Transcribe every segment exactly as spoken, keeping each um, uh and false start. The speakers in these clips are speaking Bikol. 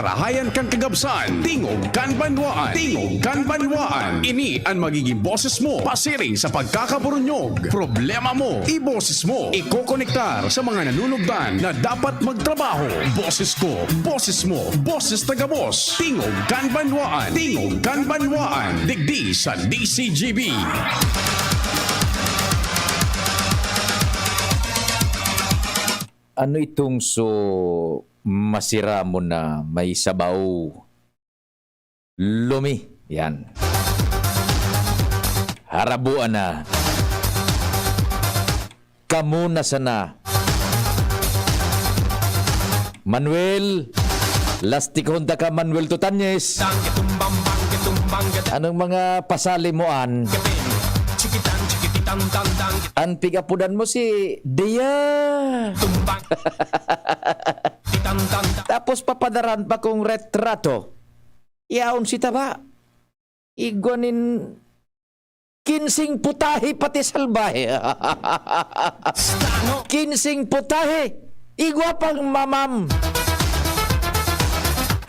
Rahayan kan kagabsan, tingog kan banwaan, tingog kan banwaan. Ini an magiging boses mo, pasiring sa pagkakaburunyog. Problema mo, iboses mo. Ikokonektar sa mga nanunugdan na dapat magtrabaho. Boses ko, boses mo, boses ta gabos. Tingog kan banwaan, tingog kan banwaan. Digdi sa D C G B. Ano itong so masira mo na may sabaw? Lumi. Yan. Harabuan na. Kamo na sana. Manuel, lastikohon ta ka, Manuel Tutanyes. Anong mga pasali mo an? An pig-apodan mo si Dia. Tapos papadaran pa kong retrato. Yaon si Taba. Igwa nin kinsing putahe pati salbahe. Kinsing putahe. Igwa pang mamam.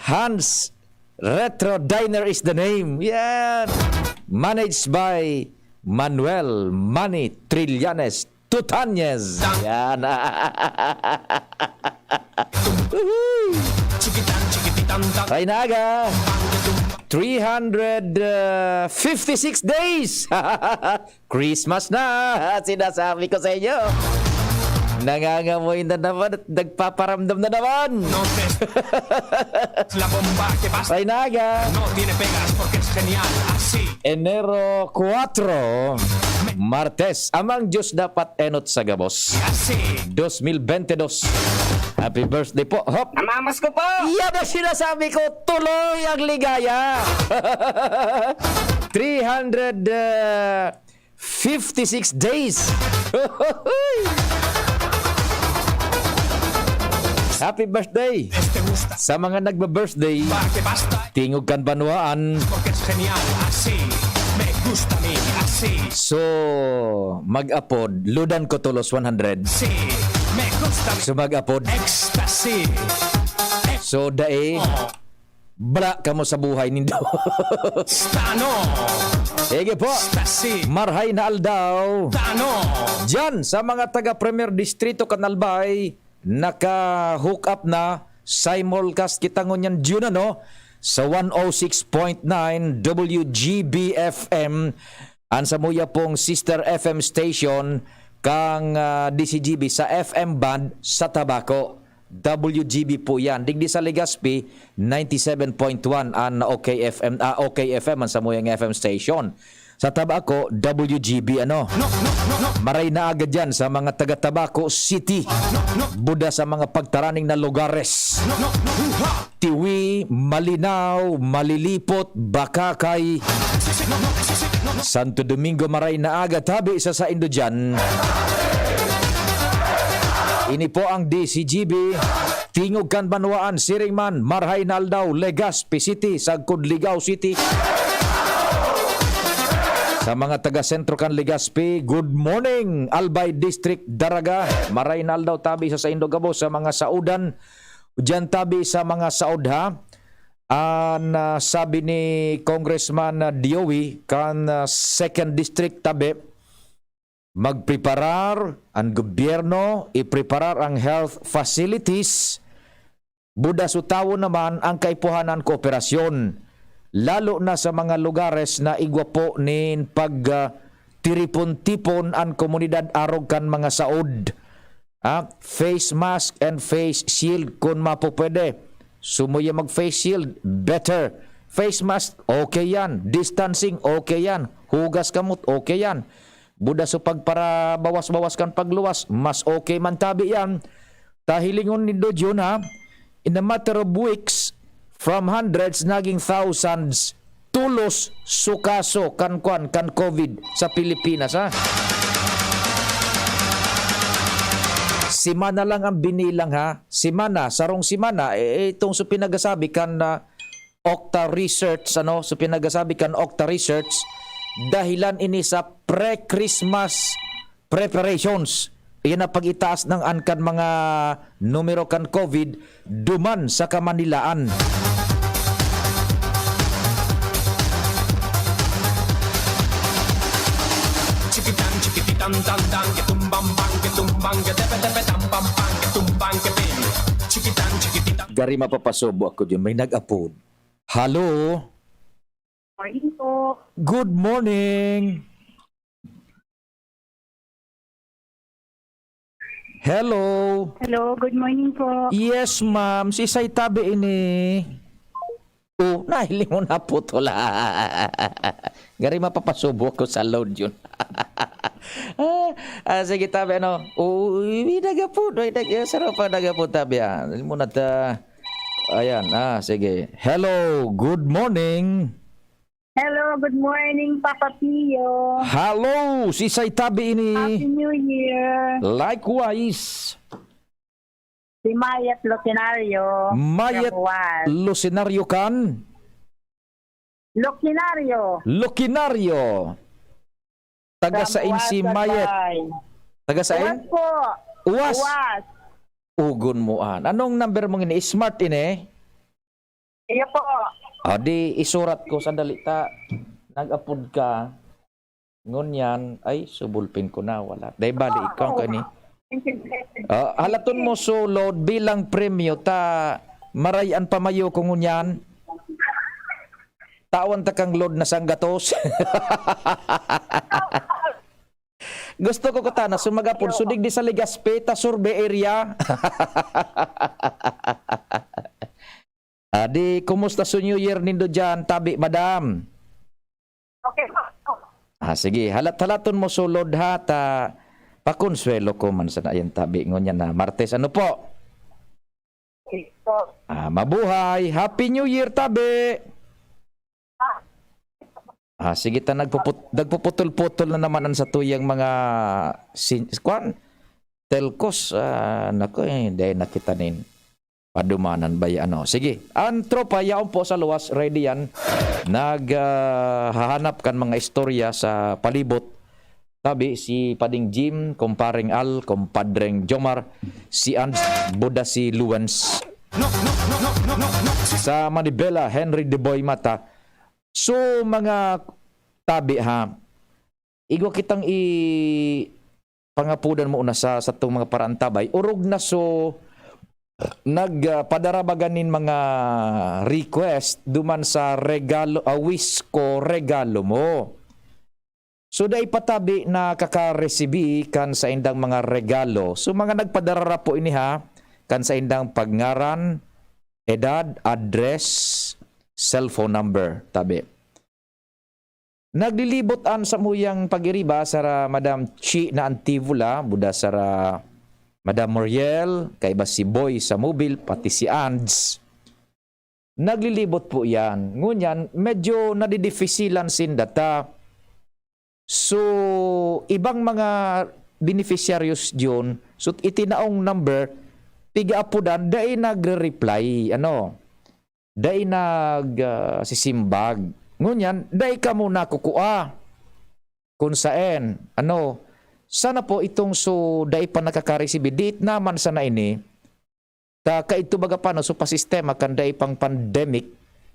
Hans Retro Diner is the name. Yan. Managed by Manuel Manny Trillanes Tutanyes. Yan. Uhuy. Ay, naga. Three hundred fifty-six days. Christmas na, sinasabi ko sa inyo. Nangangamoy na naman at nagpaparamdam na naman. La bomba que basta. Ay, naga. No tiene pegas porque es genial. Así. Enero kuwatro, Martes. Amang Diyos dapat enot sa gabos. Así. Dos mil bente dos. Happy birthday po. Hop. Namamas ko po. Yan ang sinasabi ko. Tuloy ang ligaya. Three hundred, uh, fifty-six days. Happy birthday sa mga nagbe-birthday. Tingog kan banwaan. So, mag-apod, Ludan ko tolos one hundred. So, mag-apod. So, dae, bala kamo sa buhay nindo. Sige po. Marhay na aldaw. Diyan sa mga taga Premier Distrito kan Albay, naka-hook up na, simulcast kita ngunyan diyan, ano, sa one oh six point nine W G B F M. An samuya pong sister F M station kang, ah, D C G B sa F M band sa Tabaco. W G B po yan. Digdi sa Legazpi, ninety-seven point one an OK F M, ah, OK F M, ang samuyang F M station. Sa Tabaco, W G B, ano? Maray na agad yan sa mga taga Tabaco City. Buda sa mga pagtaraning na lugares. Tiwi, Malinao, Malilipot, Bacacay, Santo Domingo, maray na aga, tabi sa saindo diyan. Ini po ang D C G B, Tingog kan Banwaan, siring man, marhay na aldaw, Legazpi City, sagkod Ligao City. Sa mga taga sentro kan Legazpi, good morning, Albay District, Daraga. Maray na aldaw, tabi sa saindo gabos, sa mga saodan, diyan tabi sa mga saod, ha. An, ah, sabi ni Congressman, ah, Diowi kan, ah, Second District tabi, magpreparar an gobyerno, ipreparar ang health facilities, buda so tawo naman ang kaipuhan an kooperasyon, lalo na sa mga lugares na igwa po nin pag, ah, tiripon-tipon an komunidad arog kan mga saod. Ah, face mask and face shield kun mapupwede. Sumuya mag face shield, better. Face mask, okay yan. Distancing, okay yan. Hugas kamot, okay yan. Buda so pagparabawas-bawas kan pagluwas, mas okay man tabi yan. Ta hilingon nindo, Jun, ha? In a matter of weeks, from hundreds, naging thousands, tolos so kaso kan kwan, kan COVID sa Pilipinas, ha? Semana lang ang binilang, ha? Semana, sarong semana, eh, itong so pinagasabi kan, ah, Octa Research, ano, so pinagasabi kan Octa Research, dahilan ini sa pre-Christmas preparations. Iyan ang pag-itaas ng an kan mga numero kan COVID duman sa Kamanilaan. Gari mapapasubo ako dyan. May nag-apod. Hello? Morning po. Good morning. Hello? Hello, good morning po. Yes, ma'am. Si Isay Tabi ini. Oh, nahiling mo na putol. Gari mapapasubo ako sa load yun. Ah, ah, sige, Tabi, ano? Oh, may nag-apod, may nag-, sarap pa nag-apod, Tabi, ah. Alam mo na ta. Ayan, ah, sige. Hello, good morning. Hello, good morning, Papa Pio. Hello, si Isay Tabi ini. Happy New Year. Likewise. Si Mayet Lucinario Mayet from Uwas. Lucinario kan? Lucinario. Lucinario. Taga From sain si Uwas, Mayet? Tatay. Taga sain? Uwas po. Uwas? Uwas. Ugon mo an. Anong number mong ini? Smart ini? Iyo po. Ah, di isurat ko, sandali ta. Nag-apod ka. Ngunyan, ay, subulpin ko na, wala. Dahil bali, ikaw ka ni. Ah, halaton mo sulod bilang premyo ta maray an pamayo ko ngunyan. Tawan ta kang load na sanggatos. Gusto ko kutana, sumagapon. So, digdi sa Legazpi, ta survey area. Ah, di, kumusta su New Year nindo diyan, tabi, madam? Okay po. Ah, sige, halat-halaton mo sulod, ha, ta pakonsuelo ko man sana yan, tabi, ngunyan na Martes. Ano po? Okay po. Ah, mabuhay. Happy New Year, tabi. Ah, sige ta, nagpuput-, nagpuputol-putol na naman ang satuyang mga sin-, kwan, telcos. Ah, nako, eh, dahil nakita nin padumanan ba yan, ano? Sige, ang tropa, yaon po sa luwas, ready yan. Nag, ah, hahanap kan mga istorya sa palibot. Tabi, si Pading Jim, Kumpareng Al, Kumpadreng Jomar, si Ands, Buda si Luwens. Sa Manibela, Henry de Boy Mata. So, mga tabi, ha, igwa kitang i-, pangapudan mo una sa, sa tong mga paraantabay. Orog na so, nag, ah, padara baga nin mga request duman sa regalo, ah, wish ko, regalo mo. So, dai pa tabi nakaka-resibi kan saindang mga regalo. So, mga nagpadara po ini, ha, kan saindang pagngaran, edad, address, cellphone number, tabi. Naglilibot an samuyang pag-iriba sara Madam Chi na Antivola, buda sara Madam Muriel, kaiba si Boy sa mobil, pati si Ands. Naglilibot po yan. Ngunyan, medyo nadidifisilan sinda ta. So, ibang mga beneficiaries diyon, so, itinaong number, piga-apodan, dai nagre-reply. Ano? Dai nag, ah, sisimbag. Ngunyan, dai kamo nakukua. Kun saen, ano, sana po itong so dai pa nakakaresibi, diit naman sana ini, ta kaidto baga pa, no, so pa sistema kan dai pang pandemic,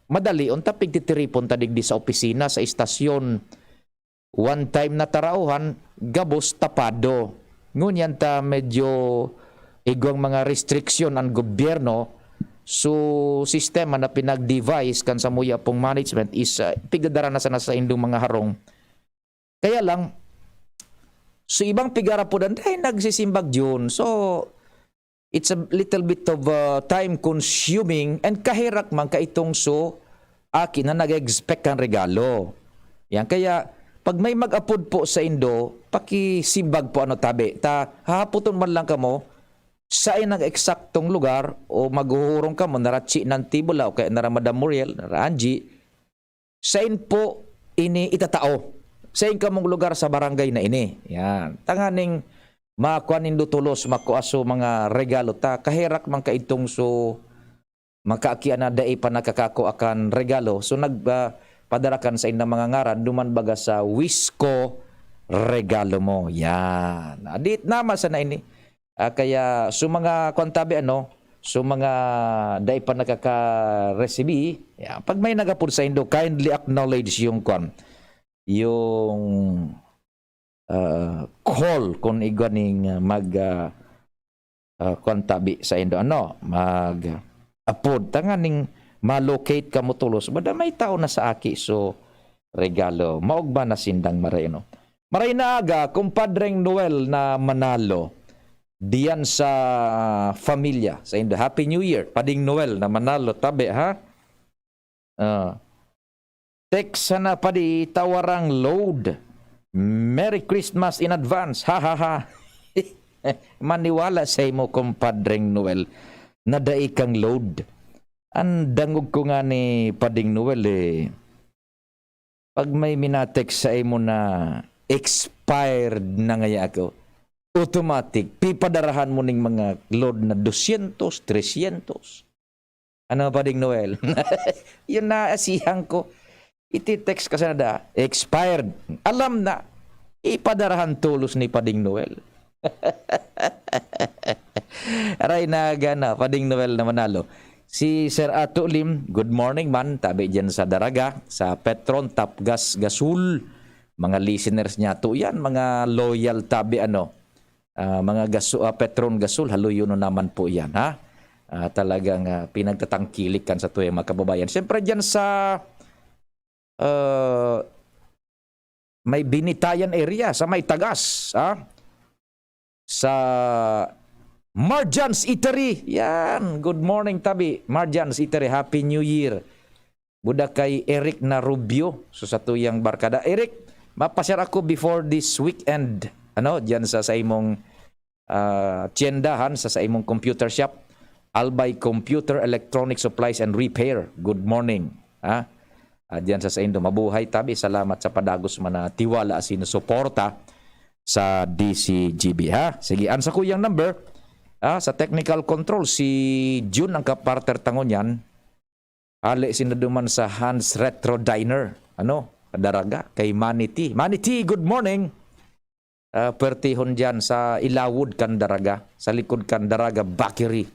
madalion ta pigtitiripon ta digdi sa opisina, sa istasyon. One time na tarauhan, gabos tapado. Ngunyan ta medyo igwang mga restriksyon ang gobyerno, so sistema na pinag-devise kan samuya pong management is, ah, pigdadara na sana sa indong mga harong. Kaya lang, so ibang pigarapodan, dahil nagsisimbag yun. So, it's a little bit of, uh, time consuming and kaherak man kaitong so aki na nag-expect kan regalo. Yan, kaya pag may mag-apod po sa indo, pakisimbag po ano tabi. Ta, hahapoton man lang kamo, sa inang eksaktong lugar o maghuhurong kamo, nara Chi Nantibola o kaya nara Madam Muriel, nara Angie, sain po ini itatao? Sain kamong lugar sa barangay na ini? Yan. Tanganing makuha nindo tolos, makuha so mga regalo ta. Kaherak man kaidtong so makaakian na dai pa nakakakua kan regalo. So nag, ah, padara kan saindang mga ngaran, duman baga sa Wisco Regalo Mo. Yan. Adit naman sana ini. Ah, kaya so mga kwan tabi, ano, so mga dai pa nakaka-resibi, ya, pag may nagapod sa indo, kindly acknowledge yung kwan, yung ah, call kun igwa ning, ah, mag, ah, ah, kuwan tabi saindo, ano, mag-, apod, tanganing ma-locate kamo tolos. Bada may tao na sa aki, so, regalo. Maogma na sindang maray, no? Maray na aga, Kumpadreng Noel na Manalo, diyan sa familia, saindo. Happy New Year, Pading Noel na Manalo, tabi, ha? Ah. Text sana, padi, tawarang load. Merry Christmas in advance. Ha, ha, ha. Maniwala sa imo, Kumpadreng Noel, na dai kang load. Ang dangog ko nga ni Pading Noel, eh, pag may minatext sa imo na expired na ngaya ako, automatic, pipadarahan mo ning mga load na dosyentos, tresyentos. Ano, Pading Noel? Yun na, asihan ko. Iti-text ka sana da, expired. Alam na, ipadarahan tolos ni Pading Noel. Aray na gana, Pading Noel na Manalo. Si Sir Ato Lim, good morning man, tabi dyan sa Daraga, sa Petron, Tapgas, Gasul. Mga listeners niya to yan, mga loyal tabi, ano, ah, mga gaso-, ah, Petron, Gasul, haluyonon naman po yan, ha? Ah, talagang, ah, pinagtatangkilik kan sa tuyang mga kababayan. Siyempre, dyan sa, ah, may Binitayan area, sa may Tagas, ha? Sa Marjan's Eatery. Yan. Good morning, tabi. Marjan's Eatery. Happy New Year. Buda kay Eric na Rubio. So, sa tuyang barkada. Eric, mapasyar ako before this weekend. Ano, dyan sa, sa imong, ah, tiendahan, sa, sa imong computer shop. Albay Computer Electronic Supplies and Repair. Good morning. Ha? Ah, dyan sa saindo. Mabuhay tabi. Salamat sa padagos man na tiwala asin suporta sa D C G B, ha? Sige, ang sakuyang number, ah, sa technical control, si Jun ang kapartner ta ngunyan. Hale sinda duman sa Hans Retro Diner. Ano? Daraga, kay Manny T. Manny T, good morning. Ah, pertihon dyan sa ilawod kan Daraga, sa likod kan Daraga Bakery.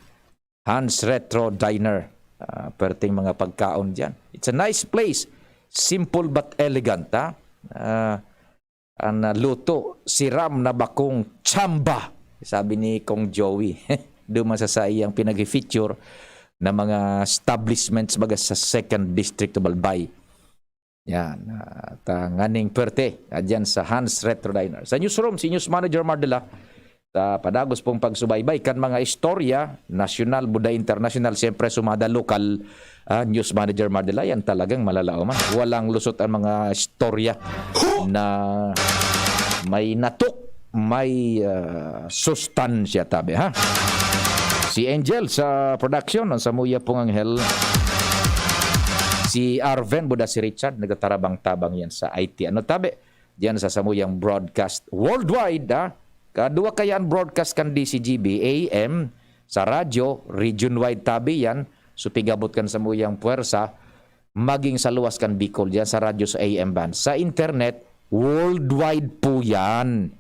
Hans Retro Diner. Ah, perting mga pagkaon dyan. It's a nice place. Simple but elegant, ha? Ah, ang, ah, luto, siram na bakong tsamba, sabi ni Kong Joey. Duman sa saiyang pinag-feature na mga establishments baga sa Second District of Albay. Yan. At, ah, nganing perte, ah, dyan sa Hans Retro Diner. Sa newsroom, si News Manager Mardela, sa padagos pong pagsubaybay kan mga istorya, nasyonal, buda internasyonal, siyempre sumada lokal, ah, News Manager Mardela, yan talagang malalaoman. Walang lusot ang mga istorya na may natok, may, ah, sustansya, tabi, ha? Si Angel sa production, ang samuya pong anghel. Si Arven, buda si Richard, nagtatarabang-tabang yan sa I T. Ano, tabi? Diyan sa samuyang broadcast worldwide, ha? Kadwa kaya ang broadcast kan D C G B, A M, sa radyo, region-wide tabi yan. So, pigabot kan samuyang puwersa, maging sa luwas kan Bicol, diyan sa radyo sa A M band. Sa internet, worldwide po yan.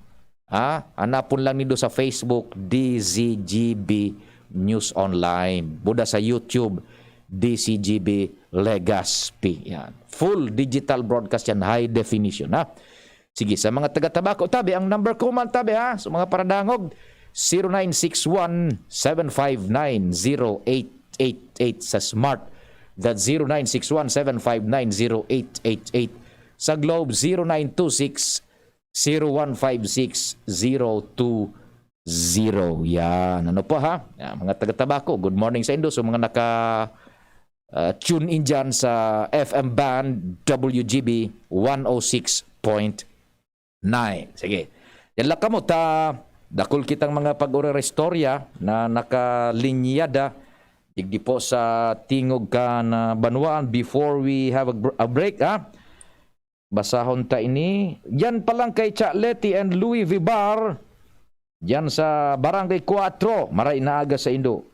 Ha? Hanapon lang nindo sa Facebook, D Z G B News Online. Buda sa YouTube, D Z G B Legazpi. Yan. Full digital broadcast yan, high definition, ha? Sige, sa mga taga Tabaco, tabi, ang number ko man, tabi, ha? Sa mga paradangog, zero nine six one, seven five nine, zero eight eight eight sa Smart. That's zero nine six one, seven five nine, zero eight eight eight. Sa Globe, zero nine two six, zero one five six, zero two zero. Yan. Ano pa, ha? Yan, mga taga Tabaco, good morning sa indo. So, mga naka, ah, tune in dyan sa F M band, W G B one oh six point nine. Sige. Yan lang kamo, ta dakul kitang mga pag-uri istorya na nakalinyada digdi po sa tingog kan, ah, banwaan. Before we have a, br-, a break, ha? Basahon ta ini. Yan pa lang kay Cha Leti and Louis Vibar. Diyan sa Barangay Cuatro, maray na aga sa indo.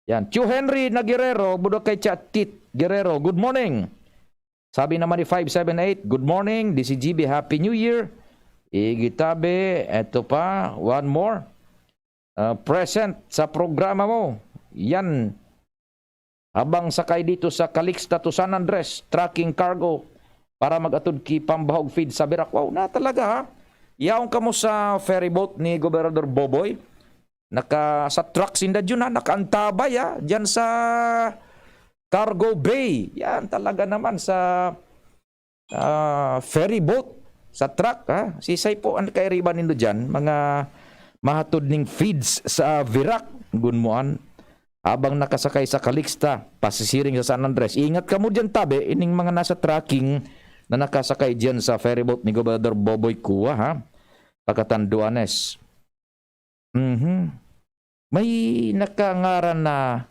Yan. Tio Henry na Guerrero, buda kay Cha Tit Guerrero. Good morning. Sabi naman ni five seven eight, "Good morning, D C G B, Happy New Year." Igitabe, eto pa, one more. Ah, present sa programa mo. Yan. Habang sakay dito sa Calixta to San Andres, trucking cargo para mag-atod ki pambahog feed sa Virac. Wow, na talaga, ha? Yaon kamo sa ferryboat ni Gobernador Boboy. Naka, sa truck sinda dyan, ha, nakaantabay, ha, dyan sa cargo bay. Yan, talaga naman sa, ah, ferryboat, sa truck, ha. Sisay po ang kairiba nindo dyan, mga mahatod ning feeds sa Virac, Gunmoan. Habang nakasakay sa Calixta, pasisiring sa San Andres. Ingat kamo dyan, tabi, ining mga nasa trucking na nakasakay dyan sa ferryboat ni Gobernador Boboy Cua, ha? Pagkatanduanes. Mhm. May nakangaran na,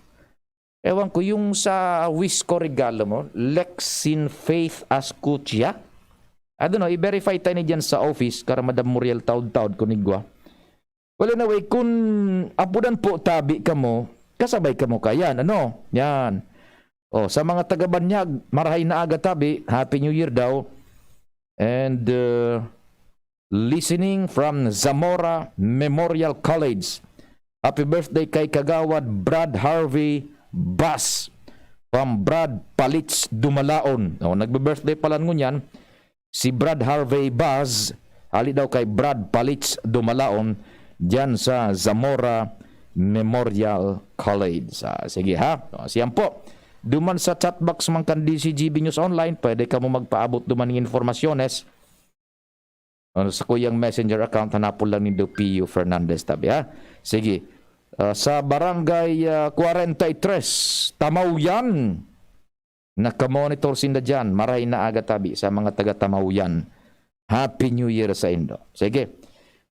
ewan ko, yung sa Wisco Regalo mo, Lexin Faith Ascutia. I don't know, i-verify tayo ni dyan sa office, kara Madam Muriel Taud-Taud, Kunigwa. Well, anyway, kun apudan po tabi kamo, kasabay kamo kayan, ano? Yan. Oh, sa mga taga Banyag, marahay na aga tabi, Happy New Year daw. And, uh, listening from Zamora Memorial College. Happy birthday kay Kagawad Brad Harvey Bas from Brad Palits Dumalaon. Oh, nagbe-birthday pala ngunyan si Brad Harvey Baz, hali daw kay Brad Palits Dumalaon, diyan sa Zamora Memorial College. Ah, sige ha. O, siyan po. Duman sa chat box man kan D C G B News Online, pwede kamo magpaabot duman ng informasyones. Ano, sa kuyang Messenger account, hanapon lang nindo Pio Fernandez tabi, ha? Sige. Ah, sa Barangay, ah, forty-three, Tamaoyan. Nakamonitor sinda diyan. Maray na aga tabi sa mga taga Tamaoyan. Happy New Year sa indo. Sige.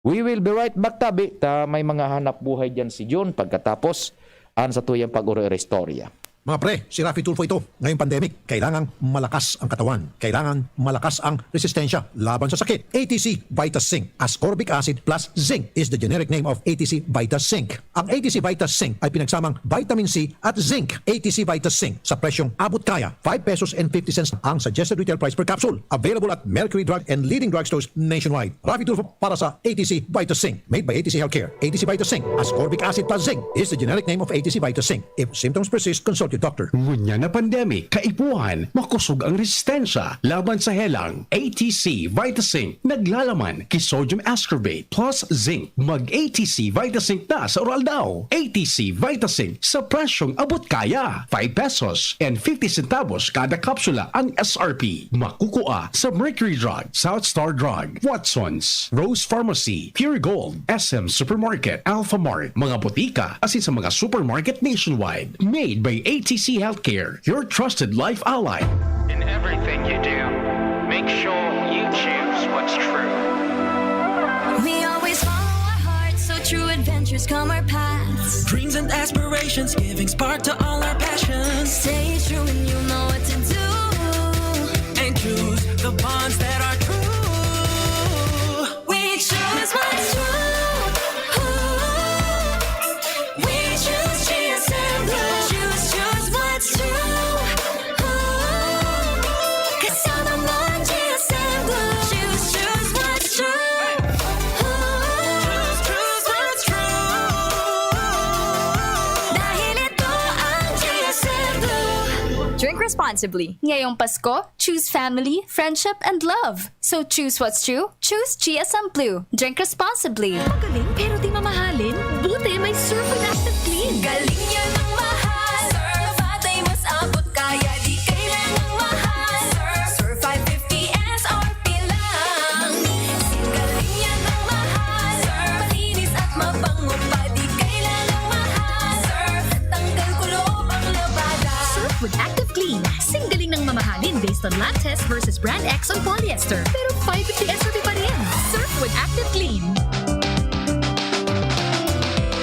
We will be right back, tabi. Ta may mga hanap buhay diyan si Jun pagkatapos an satuyang pag-oro-istorya. Mga pre, si Raffy Tulfo ito. Ngayong pandemic, kailangang malakas ang katawan. Kailangan malakas ang resistensya laban sa sakit. A T C Vitas Zinc, ascorbic acid plus zinc is the generic name of A T C Vitas Zinc. Ang A T C Vitas Zinc ay pinagsamang vitamin C at zinc. A T C Vitas Zinc sa presyong abot kaya, five pesos and fifty cents ang suggested retail price per capsule. Available at Mercury Drug and leading drugstores nationwide. Raffy Tulfo para sa A T C Vitas Zinc. Made by A T C Healthcare. A T C Vitas Zinc, ascorbic acid plus zinc is the generic name of A T C Vitas Zinc. If symptoms persist, consult your doctor. Ngunyan na pandemic, kaipuhan, makosog ang resistensya laban sa helang. A T C Vitas Zinc, naglalaman ki sodium ascorbate plus zinc. Mag A T C Vitas Zinc na sa Uraldaw. A T C Vitas Zinc sa presyong abot kaya. Five pesos and fifty centavos kada kapsula ang S R P. Makukua sa Mercury Drug, South Star Drug, Watson's, Rose Pharmacy, Pure Gold, S M Supermarket, Alpha Mart, mga botika, asin sa mga supermarket nationwide. Made by A T C Healthcare, your trusted life ally. In everything you do, make sure you choose what's true. We always follow our hearts, so true adventures come our paths. Dreams and aspirations, giving spark to all our passions. Stay true and you know what to do. And choose the bonds that are true. We choose what's true. We choose G S M Blue. Choose, choose what's true. Kasama mo ang G S M Blue. Choose, choose what's true. Choose, choose what's true. Dahil ito ang G S M Blue. Drink responsibly. Ngayong Pasko, choose family, friendship, and love. So choose what's true. Choose G S M Blue. Drink responsibly. Magaling pero di mamahalin? Buti may Surf with Active Clean. Galing yan ang mahal. Surf, batay mas abot kaya, di kailangang mahal. Surf, Surf five fifty S R P lang. Galing yan ang mahal. Surf, malinis at mabango pa, di kailangang mahal. Surf, tanggal kuloob ang labada. Surf with Active Clean. Singgaling ng mamahalin based on lab test versus brand X on polyester. Pero five fifty S R P pa rin. Surf with Active Clean.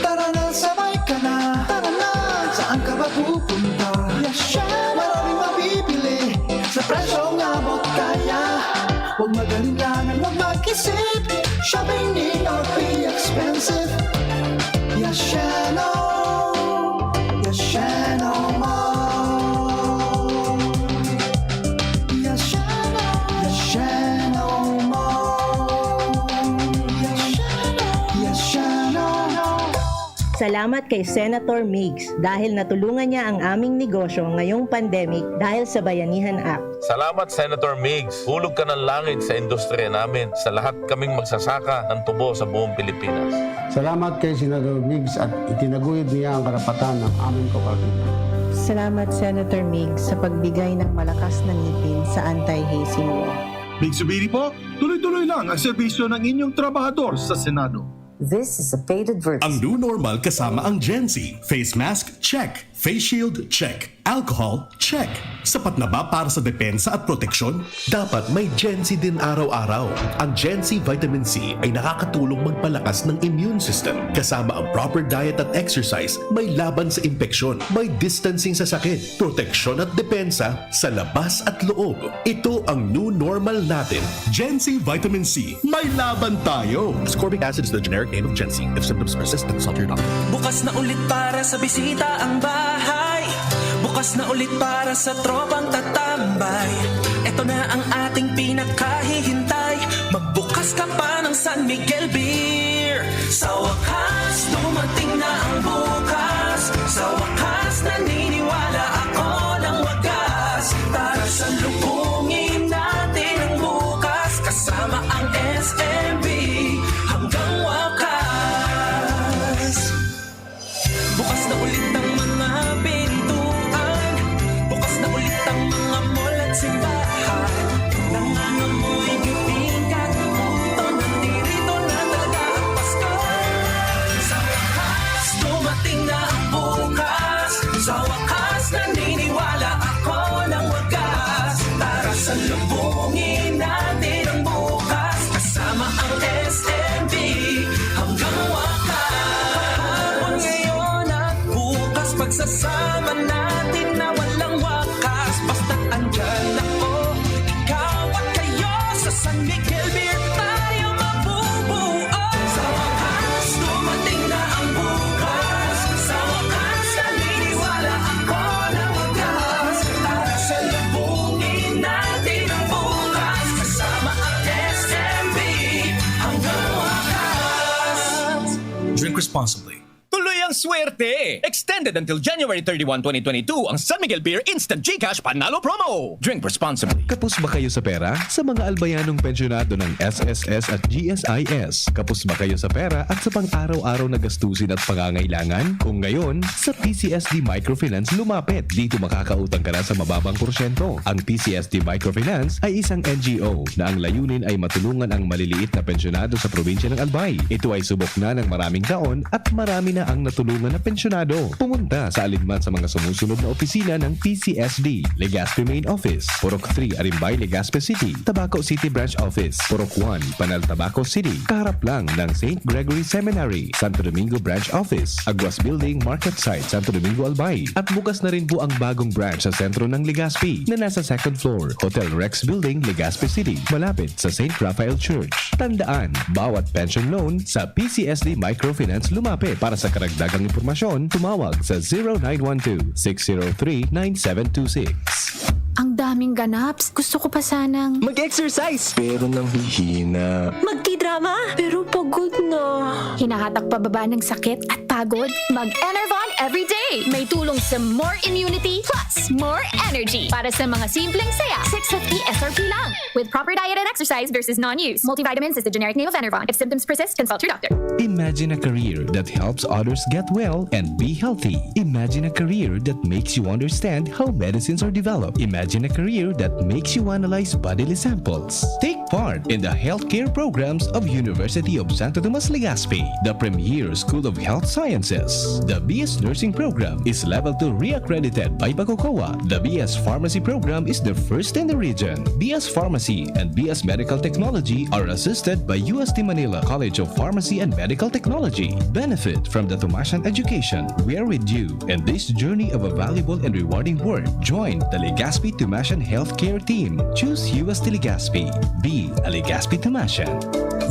Tara na, sabay ka na. Tara na, saan ka ba pupunta? Yasha! Maraming mabibili sa presyong abot kaya. Huwag mag-alinlangan, huwag mag-isip. Shopping need not be expensive. Yashano, Yashano Mall. Yashano, Yashano Mall. Yashano, Yashano. Sa Salamat kay Senator Migs dahil natulungan niya ang aming negosyo ngayong pandemic dahil sa Bayanihan Act. Salamat, Senator Migs. Hulog ka ng langit sa industriya namin, sa lahat kaming magsasaka ng tubo sa buong Pilipinas. Salamat kay Senador Migs at itinaguyod niya ang karapatan ng aming kooperatiba. Salamat, Senator Migs, sa pagbigay ng malakas na ngipin sa anti-hazing law. Migs Zubiri po, tuloy-tuloy lang ang serbisyo ng inyong trabahador sa Senado. This is a paid advertisement. Ang new normal kasama ang Gen Z. Face mask, check. Face shield, check. Alcohol, check. Sapat na ba para sa depensa at proteksyon? Dapat may Gen Z din araw-araw. Ang Gen Z Vitamin C ay nakakatulong magpalakas ng immune system. Kasama ang proper diet at exercise, may laban sa impeksyon, may distancing sa sakit, proteksyon at depensa sa labas at loob. Ito ang new normal natin. Gen Z Vitamin C, may laban tayo! Ascorbic acid is the generic name of Gen Z. If symptoms persist, then consult your doctor. Bukas na ulit para sa bisita ang bahay. Bukas na ulit para sa tropang tatambay. Ito na ang ating pinakahihintay. Magbukas ka pa ng San Miguel Beer. Sa wakas, dumating na ang bukas. Sa wakas, naniniwala ako ng wagas. Tara, salubungin natin ang bukas. Kasama ang S M B hanggang wakas. Bukas na ulit ang mga pintuan. Bukas na ulit ang mga mall at simbahan. Nangangamoy bibingka, puto, nandirito na talaga ang Pasko. Sa wakas, dumating na ang bukas. Sa wakas, naniniwala ako ng wagas. Tara, salubungin natin ang bukas. Kasama ang S M B hanggang wakas. Kahapon, ngayon at bukas, pagsasama natin na walang wakas. Basta't andyan ako, ikaw at kayo, sa San Miguel Beer tayo mabubuo. Sa wakas, dumating na ang bukas. Sa wakas, naniniwala ako na wagas. Tara, salubungin natin ang bukas. Kasama ang S M B hanggang wakas. Drink responsibly. Tuloy ang swerte! Extended until January thirty-one, twenty twenty-two ang San Miguel Beer Instant GCash Panalo Promo. Drink responsibly. Kapos ba kayo sa pera? Sa mga albayanong pensyonado ng S S S at G S I S, kapos ba kayo sa pera at sa pang-araw-araw na gastusin at pangangailangan? Kung ngayon, sa P C S D Microfinance lumapit. Dito makakautang ka na sa mababang porsyento. Ang P C S D Microfinance ay isang N G O na ang layunin ay matulungan ang maliliit na pensyonado sa probinsya ng Albay. Ito ay subok na ng maraming taon at marami na ang natulungan na pensyonado. Pumunta sa alinman sa mga sumusunod na opisina ng P C S D: Legazpi Main Office, Purok three, Arimbay, Legazpi City; Tabaco City Branch Office, Purok one, Panal, Tabaco City, kaharap lang ng Saint Gregory Seminary; Santo Domingo Branch Office, Aguas Building, Market Site, Santo Domingo, Albay. At bukas na rin po ang bagong branch sa sentro ng Legazpi, na nasa second floor, Hotel Rex Building, Legazpi City, malapit sa Saint Raphael Church. Tandaan, bawat pension loan, sa P C S D Microfinance lumapit. Para sa karagdagang impormasyon, tumawag sa zero nine one two, six zero three, nine seven two six. Ang daming ganaps. Gusto ko pa sanang Mag-exercise! Pero nanghihina. Magtidrama, pero pagod na. Hinahatak pababa ng sakit at pagod? Mag-Enervon everyday! May tulong sa more immunity plus more energy. Para sa mga simpleng saya, six fifty S R P lang. With proper diet and exercise versus non-use. Multivitamins is the generic name of Enervon. If symptoms persist, consult your doctor. Imagine a career that helps others get well and be healthy. Imagine a career that makes you understand how medicines are developed. Imagine a career that makes you analyze bodily samples. Take part in the healthcare programs of University of Santo Tomas Legazpi, the premier school of health sciences. The B S Nursing Program is level two reaccredited by Bacocoa. The B S Pharmacy Program is the first in the region. B S Pharmacy and B S Medical Technology are assisted by U S T Manila College of Pharmacy and Medical Technology. Benefit from the Tomasian education. We are with you in this journey of a valuable and rewarding work. Join the Legazpi Tomasian Healthcare Team. Choose U S T Legazpi. Be a Legazpi Tomasian.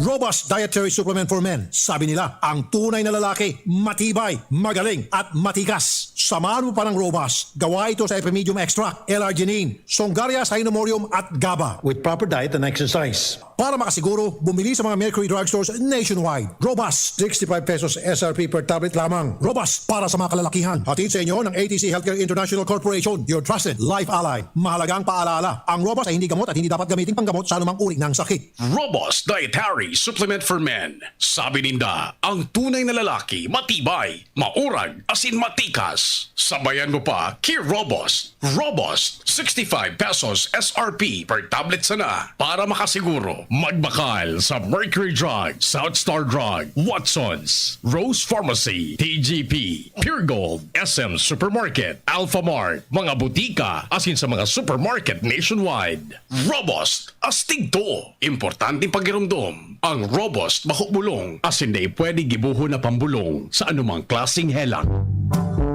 Robust Dietary Supplement for Men. Sabi nila, ang tunay na lalaki, matibay, magaling, at matikas. Samahan mo pa ng Robust. Gawa ito sa Epimedium Extract, L-arginine, Songaria Cynomorium, at GABA. With proper diet and exercise. Para makasiguro, bumili sa mga Mercury Drugstores nationwide. Robust, sixty-five pesos S R P per tablet lamang. Robust para sa mga kalalakihan. Hatid sa inyo ng A T C Healthcare International Corporation, your trusted life ally. Mahalagang paalala, ang Robust ay hindi gamot at hindi dapat gamitin panggamot sa anumang uri ng sakit. Robust Dietary Supplement for Men. Sabi ninda, ang tunay na lalaki, matibay, maurag, asin matikas. Sabayan mo pa, ki Robust. Robust, sixty-five pesos S R P per tablet sana. Para makasiguro, magbakal sa Mercury Drug, South Star Drug, Watsons, Rose Pharmacy, T G P, Pure Gold, S M Supermarket, Alpha Mart, mga butika, asin sa mga supermarket nationwide. Robust, astig to. Importanteng pagiromdom, ang Robust bako bulong, asin dai pwede gibohon na pambulong sa anumang klaseng helang.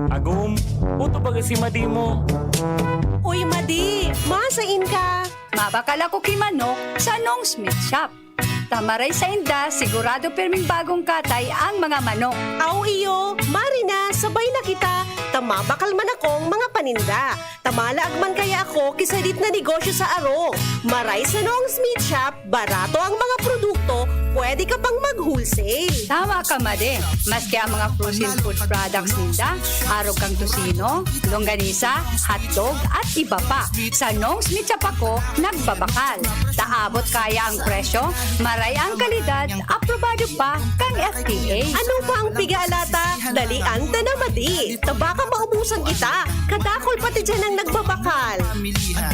Agom, puto baga si Madi mo. Uy, Madi, masain ka? Mabakal ako ki manok sa Nong's Meat Shop. Ta maray sainda, sigurado pirming bagong katay ang mga manok. Aw iyo, mari na, sabay na kita, ta mabakal man akong mga paninda. Ta malaag man kaya ako ki sadit na negosyo sa aro. Maray sa Nong's Meat Shop, barato ang mga produkto, pwede ka pang mag-wholesale. Tama ka, Madi. Maski ang mga frozen food products ninda, arog kan tocino, longganisa, hotdog, at iba pa. Sa Nong's Meat Shop ako nagbabakal. Ta abot kaya ang presyo, maray ang kalidad, aprobado pa kan F D A. Ano pa ang piga-alata? Dalian ta na, Madi. Ta baka maubusan kita. Kadakul pati diyan ang nagbabakal.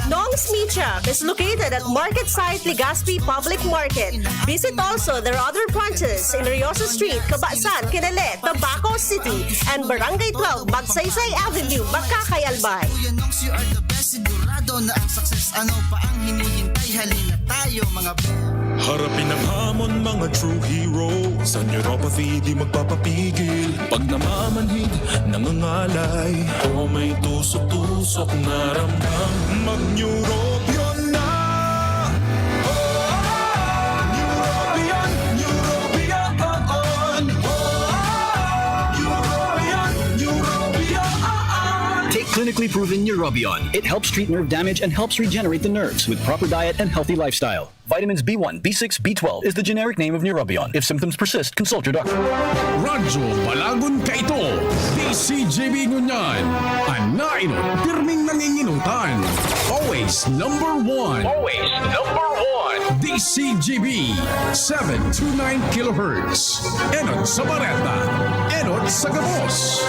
Nong's Meat Shop is located at Market Site, Legazpi Public Market. Visit also their other branches in Riosa Street, Cabasan, Kinele, Tabaco City, and Barangay twelve, Magsaysay Avenue, Makakay, Albay. Kuya Nongs, you are the best. Sigurado na ang success. Ano pa ang hinihintay? Halina tayo, mga bro. Harapin ang hamon, mga true hero. Sa neuropathy, di magpapapigil. Pag namamanhid, nangangalay. O may tusok-tusok na ramdam. Mag-Neurobion na! Oh, Neurobion, Neurobion, oh, oh. Neurobion, Neurobion, oh, oh. Take clinically proven Neurobion. It helps treat nerve damage and helps regenerate the nerves with proper diet and healthy lifestyle. Vitamins B one, B six, B twelve is the generic name of Neurobion. If symptoms persist, consult your doctor. Radyo Balagon kaito, D C G B ngunyan. An nainot, pirming nanginginutan. Always number one. Always number one. D C G B, seven two nine kilohertz. Enot sa Bareta, enot sa gabos.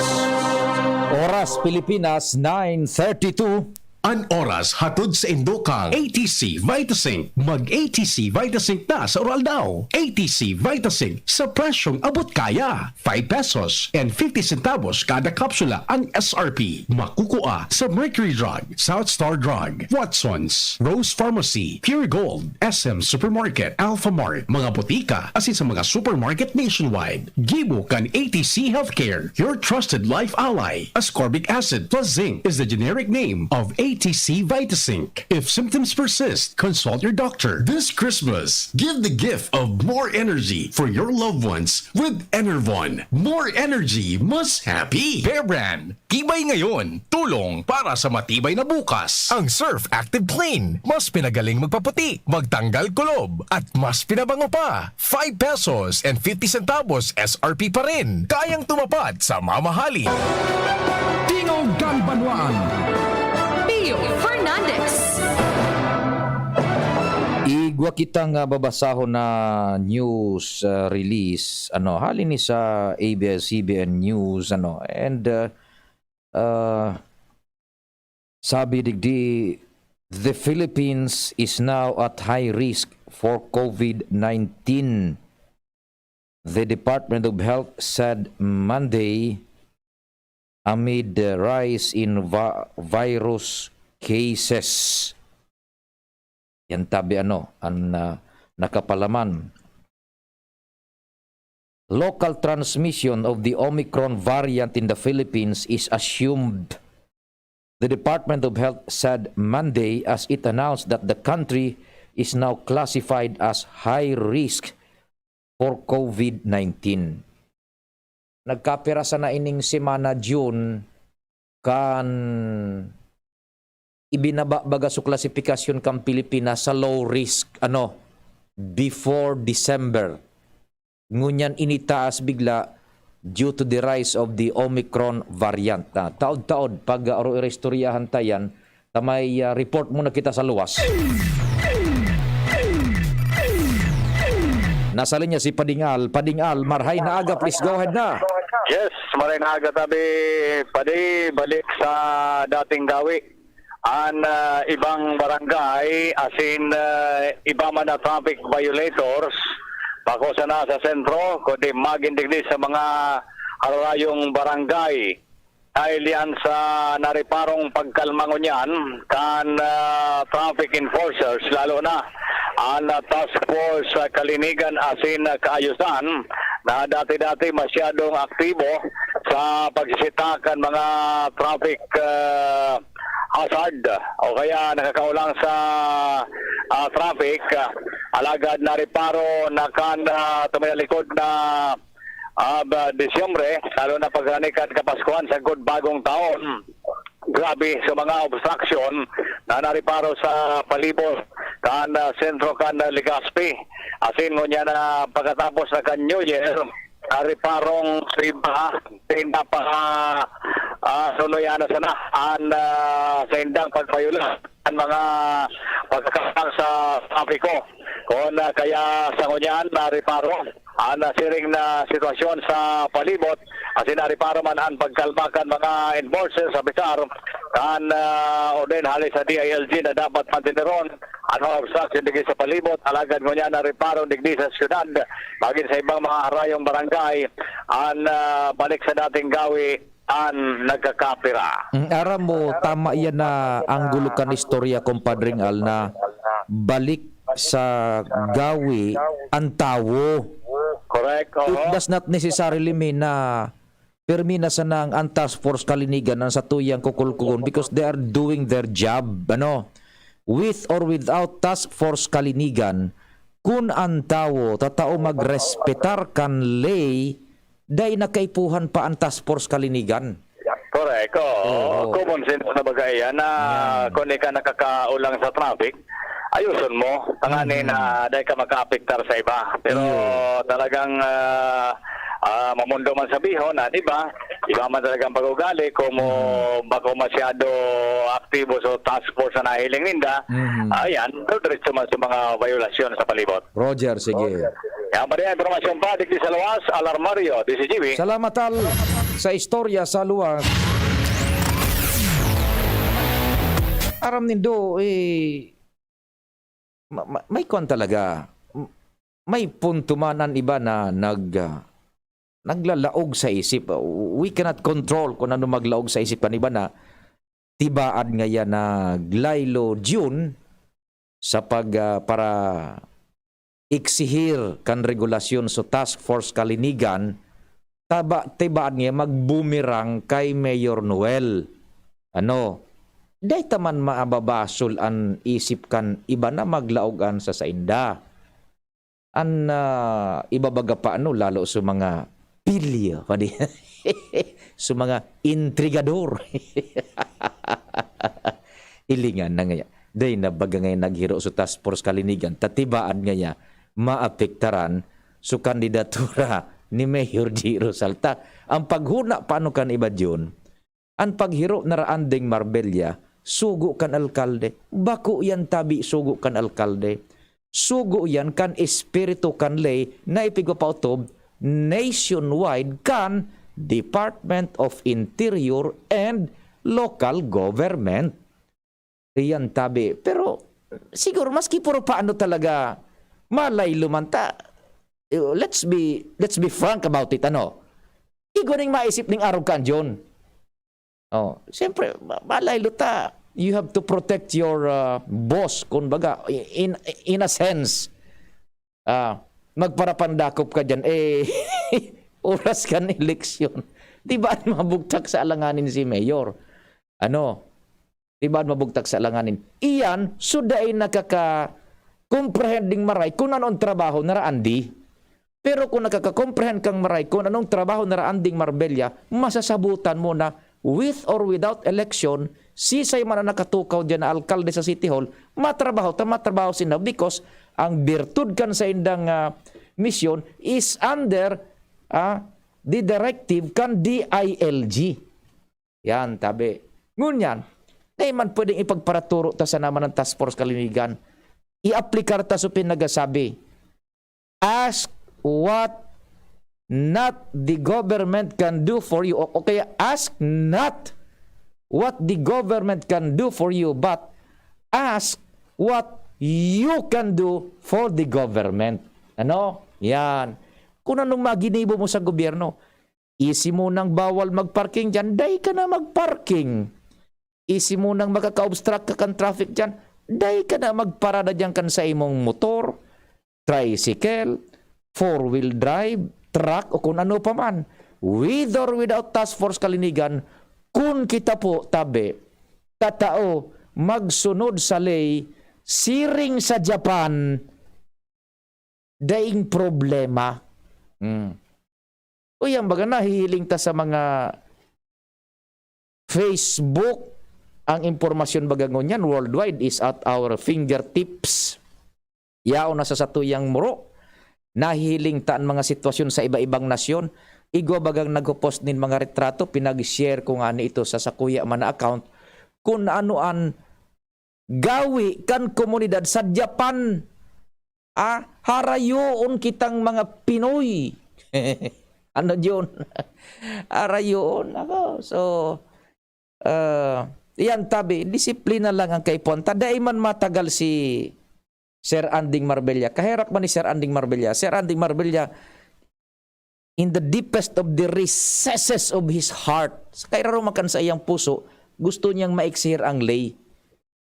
Oras Pilipinas, nine thirty-two. An oras hatod saindo kan A T C Vitazinc. Mag A T C Vitazinc na sa Uraldaw. A T C Vitazinc sa presyong abot kaya. Five pesos and fifty centavos kada kapsula an S R P. Makukua sa Mercury Drug, South Star Drug, Watsons, Rose Pharmacy, Pure Gold, S M Supermarket, Alpha Mart, mga botika, asin sa mga supermarket nationwide. Gibo kan A T C Healthcare, your trusted life ally. Ascorbic acid plus zinc is the generic name of A T C Vitazinc. If symptoms persist, consult your doctor. This Christmas, give the gift of more energy for your loved ones with Enervon. More energy, mas happy. Bear Brand, tibay ngayon, tulong para sa matibay na bukas. Ang Surf Active Clean, mas pinagaling magpaputi, magtanggal kulob, at mas pinabango pa. Five pesos and fifty centavos S R P pa rin. Kayang tumupad sa mamahalin. Tingog kan Banwaan. Pio Fernandez. Igwa kita nga babasahon na news, ah, release, ano, hali ni sa A B S C B N News, ano, and, ah, ah, sabi digdi, "The Philippines is now at high risk for COVID nineteen," the Department of Health said Monday, amid the rise in va-, virus cases. Yan tabi ano, ang, ah, nakapalaman. Local transmission of the Omicron variant in the Philippines is assumed, the Department of Health said Monday, as it announced that the country is now classified as high risk for COVID nineteen. Nagkapira sana ining semana, June, kan ibinaba baga so klasifikasyon kan Pilipinas sa low risk, ano, before December. Ngunyan initaas bigla due to the rise of the Omicron variant. Na taod-taod, pag, ah, oro-iristoryahan ta yan, ta may, ah, report muna kita sa luwas. Nasa linya si Pading Al. Pading Al, marhay na aga, please go ahead na. Yes, maray na aga tabi, padi, balik sa dating gawi. An, ah, ibang barangay, asin, ah, iba man na traffic violators, bako sana sa sentro, kundi magin digdi sa mga hararayong barangay. Dahil yan sa nariparong pagkalma ngunyan kan, ah, traffic enforcers, lalo na an, ah, Task Force, ah, Kalinigan asin, ah, Kaayusan, na dati-dati masyadong aktibo sa pagsisita kan mga traffic, ah, hazard o kaya nakakaulang sa, ah, traffic. Ah, alagad nariparo na kan, ah, tuminalikod na, ah, ba, Disyembre, lalo na pag kan Kapaskuhan sagkod Bagong Taon, grabe sa mga obstruction na nariparo sa palibot kan, ah, sentro kan, ah, Legazpi. Asin ngunyan na pagkatapos na kan New Year, nariparong sa iba, sa inda pa, ah, sunoy ana sana, an, ah, sa indang pagbayulan, an mga pagkakasang sa trapiko. Kung, ah, kaya sa ngunyan, nariparo an, ah, siring na sitwasyon sa palibot, asin nariparo man an pagkalma kan mga enforcers sa Bisar, kan, ah, orden hali sa D I L G na dapat manteneron an mga obstruction digdi sa palibot, alagad ngunyan nariparo digdi sa syudad, magin sa ibang mga harayong barangay, an, ah, balik sa dating gawi, an nagkakapira. Mm, aram mo, tama yan na anggulo kan istorya, Compadring Al, na balik sa gawi an tawo. Correct, oo. It does not necessarily mean na pirmi na sana ang, ang Task Force Kalinigan ang satuyang kukulkugon because they are doing their job, ano? With or without Task Force Kalinigan, kun an tawo tatao magrespetar kan ley, dai na kaipuhan pa an Task Force Kalinigan. Correct, oo. Oo. Common sense na baga iyan na Yan. kung di ka nakakaulang sa traffic, ayuson mo. Tanganing Mhm. na dai ka makaapektar sa iba. Pero Iyo. talagang, ah, ah, mamundo man sabihon na, di ba? Iba man talagang pag-ugali kung mo Mhm. bako masyado aktibo sa task force na nahiling ninda. Mhm. Ayan, pero diretso man sa mga violasyon sa palibot. Roger, sige. Yan pa rin ang impormasyon pa, digdi sa luwas, Alarmario, D C G B. Salamat, Al, sa istorya sa luwas. Aram nindo, eh, ma-, ma-, may kwan talaga. M-, may punto man an iba na nag-, ah, naglalaog sa isip. We cannot control kung ano maglaog sa isip kan iba na tibaad ngaya naglaylo June sa pag, ah, para eksihir kan regulasyon sa Task Force Kalinigan, taba-, tibaad ngaya magbumerang kay Mayor Noel. Ano, dai ta man maababasol an isip kan iba na maglaog an sa sainda. An, ah, ibabaga pa, ano, lalo sa mga pilya, padi-, sa mga intrigador. Hilingan na ngaya. Dai na baga ngaya naghiro sa Task Force Kalinigan, ta tibaad ngaya maapektaran sa kandidatura ni Mayor Giro Salta. Ang paghuna pa, ano, kan iba diyon, an paghiro na raan ding Marbella, sugo kan alkalde. Bako yan tabi sugo kan alkalde. Sugo yan kan espiritu kan ley na ipigpapaotob nationwide kan Department of Interior and Local Government. Iyan tabi. Pero siguro maski puro paano talaga, malaylo man ta. Let's be, let's be frank about it, ano? Igwa ning maisip ning arog kan John. Oh, siyempre, ma-, malaylo ta. You have to protect your, ah, boss, kumbaga, in, in a sense. Ah, magparapandakop ka diyan, eh, oras kan eleksyon. Di ba, mabugtak sa alanganin si Mayor? Ano? Di ba, mabugtak sa alanganin? Iyan, so dai nakaka-comprehend ning maray kung ano ang trabaho na raan di. Pero kung nakaka-comprehend kang maray kung anong trabaho na raan ding Marbella, masasabutan mo na with or without election, sisay man ang nakatukaw diyan na alkalde sa City Hall, matrabaho ta, matrabaho sinda because ang birtud kan saindang, ah, misyon is under, ah, the directive kan D I L G. Yan, tabi. Ngunyan, dai man pwedeng ipagparaturo ta sa naman ng Task Force Kalinigan. I-aplikar ta so pinagasabi. Ask what not the government can do for you. O, o kaya, ask not what the government can do for you, but ask what you can do for the government. Ano? Yan. Kung anong maginibo mo sa gobyerno, isi mo nang bawal magparking diyan, dai ka na magparking. Isi mo nang makaka-obstruct ka kan traffic diyan, dai ka na magparada diyan kan sa imong motor, tricycle, four-wheel drive, truck, o kung ano pa man. With or without Task Force Kalinigan, kun kita po, tabi, katao, magsunod sa ley, siring sa Japan, daing problema. Hmm. Uy, ang baga nahihiling ta sa mga Facebook, ang impormasyon baga ngunyan worldwide is at our fingertips. Yaon na sa satuyang muro. Nahihiling ta an mga sitwasyon sa iba-ibang nasyon. Igwa bagang nagpo-post nin mga retrato, pinag-share ko ngani ito sa sakuya man na account, kun ano an gawi kan komunidad sa Japan. Ah, harayoon kitang mga Pinoy. Ano yun? Harayoon ako. So, ah, iyan tabi, disiplina lang ang kaipuhan ta. Dai man matagal si Sir Anding Marbella. Kaherak man ni Sir Anding Marbella. Sir Anding Marbella, in the deepest of the recesses of his heart, sa kairaruman kan saiyang puso, gusto niyang maeksihir ang ley.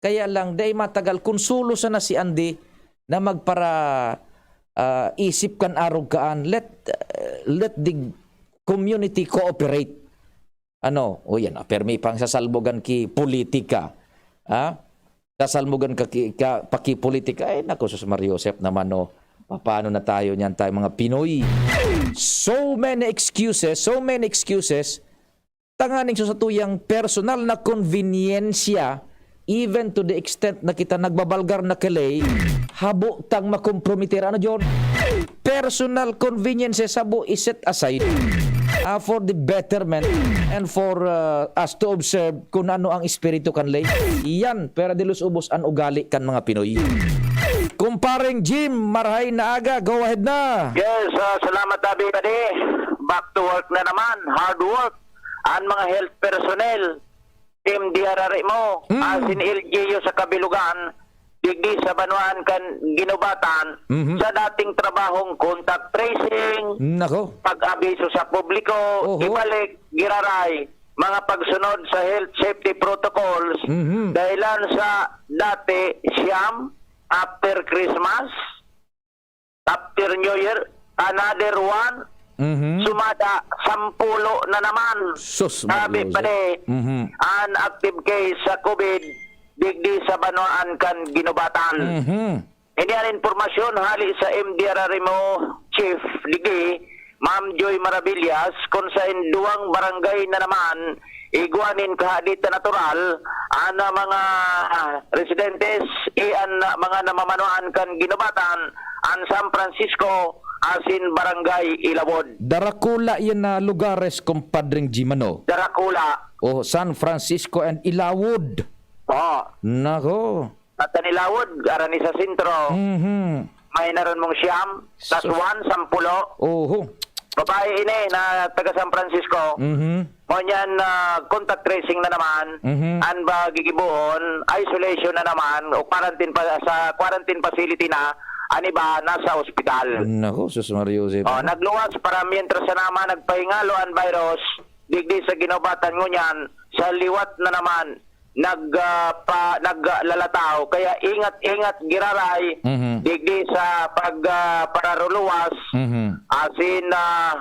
Kaya lang, dai matagal, konsulo sana si Andy na magpara, ah, isip kan arog kaan. Let, uh, let the community cooperate. Ano? O yan, ah, permi pang sasalbogan ki politika. Ha? Sasalbogan ka ki, ka, pa ki politika. Ay, naku, sus, Mario Joseph naman, no. Paano na tayo niyan, tayo mga Pinoy? So many excuses, so many excuses. Tanganing sa satuyang personal na konbinyensya, even to the extent na kita nagbabalgar na kalay, habo tang makomprometer. Ano, John? Personal conveniences habo i-set aside, ah, for the betterment and for, ah, us to observe kung ano ang espiritu kan ley. Iyan, pwera de los ubos an ugali kan mga Pinoy. Kumpareng Jim, marahay na aga. Go ahead na. Yes, ah, salamat, Abi, padi. Back to work na naman. Hard work. An mga health personnel, M D R R M O, Mm. asin L G U sa kabilugan, digdi sa banwaan kan Guinobatan, Mhm. sa dating trabahong contact tracing, Nako. pag-abiso sa publiko, Oho. ibalik, giraray, mga pagsunod sa health safety protocols, Mhm. dahilan sa dati siyam, after Christmas, after New Year, another one, Mhm. sumada, sampulo na naman. Sus, Sabi Maria pa Jose. di, Mhm. an active case sa COVID, digdi sa banwaan kan Guinobatan. Mhm. Ini an impormasyon hali sa M D R R M O Chief digdi, Ma'am Joy Maravillas, kun saen duwang barangay na naman igwa nin kahaditan natural an mga residentes, iyan na mga namamanwaan kan Guinobatan, an San Francisco, asin Barangay Ilawod. Darakula yan na lugares, kumpadring Jim, ano? Darakula. Oh, San Francisco and Ilawod. Oo. Nako. At an Ilawod, arani sa sentro. Mhm. May naron mong siyam, tas Sus. one, sampulo. Oho. Babae ini na taga San Francisco. Mhm. Ngunyan, ah, contact tracing na naman. Mhm. An ba gigibohon, isolation na naman, o quarantine pa, sa quarantine facility na, an iba nasa ospital. Nako, sus, Maria Jose. Oh, nagluwas para mientras sa naman nagpahingalo an virus, digdi sa Guinobatan ngunyan, sa liwat na naman, nag, ah, pa, naglalataw. Kaya ingat-ingat giraray, Mhm. digdi sa pag, ah, pararuluwas, Mhm. asin, ah,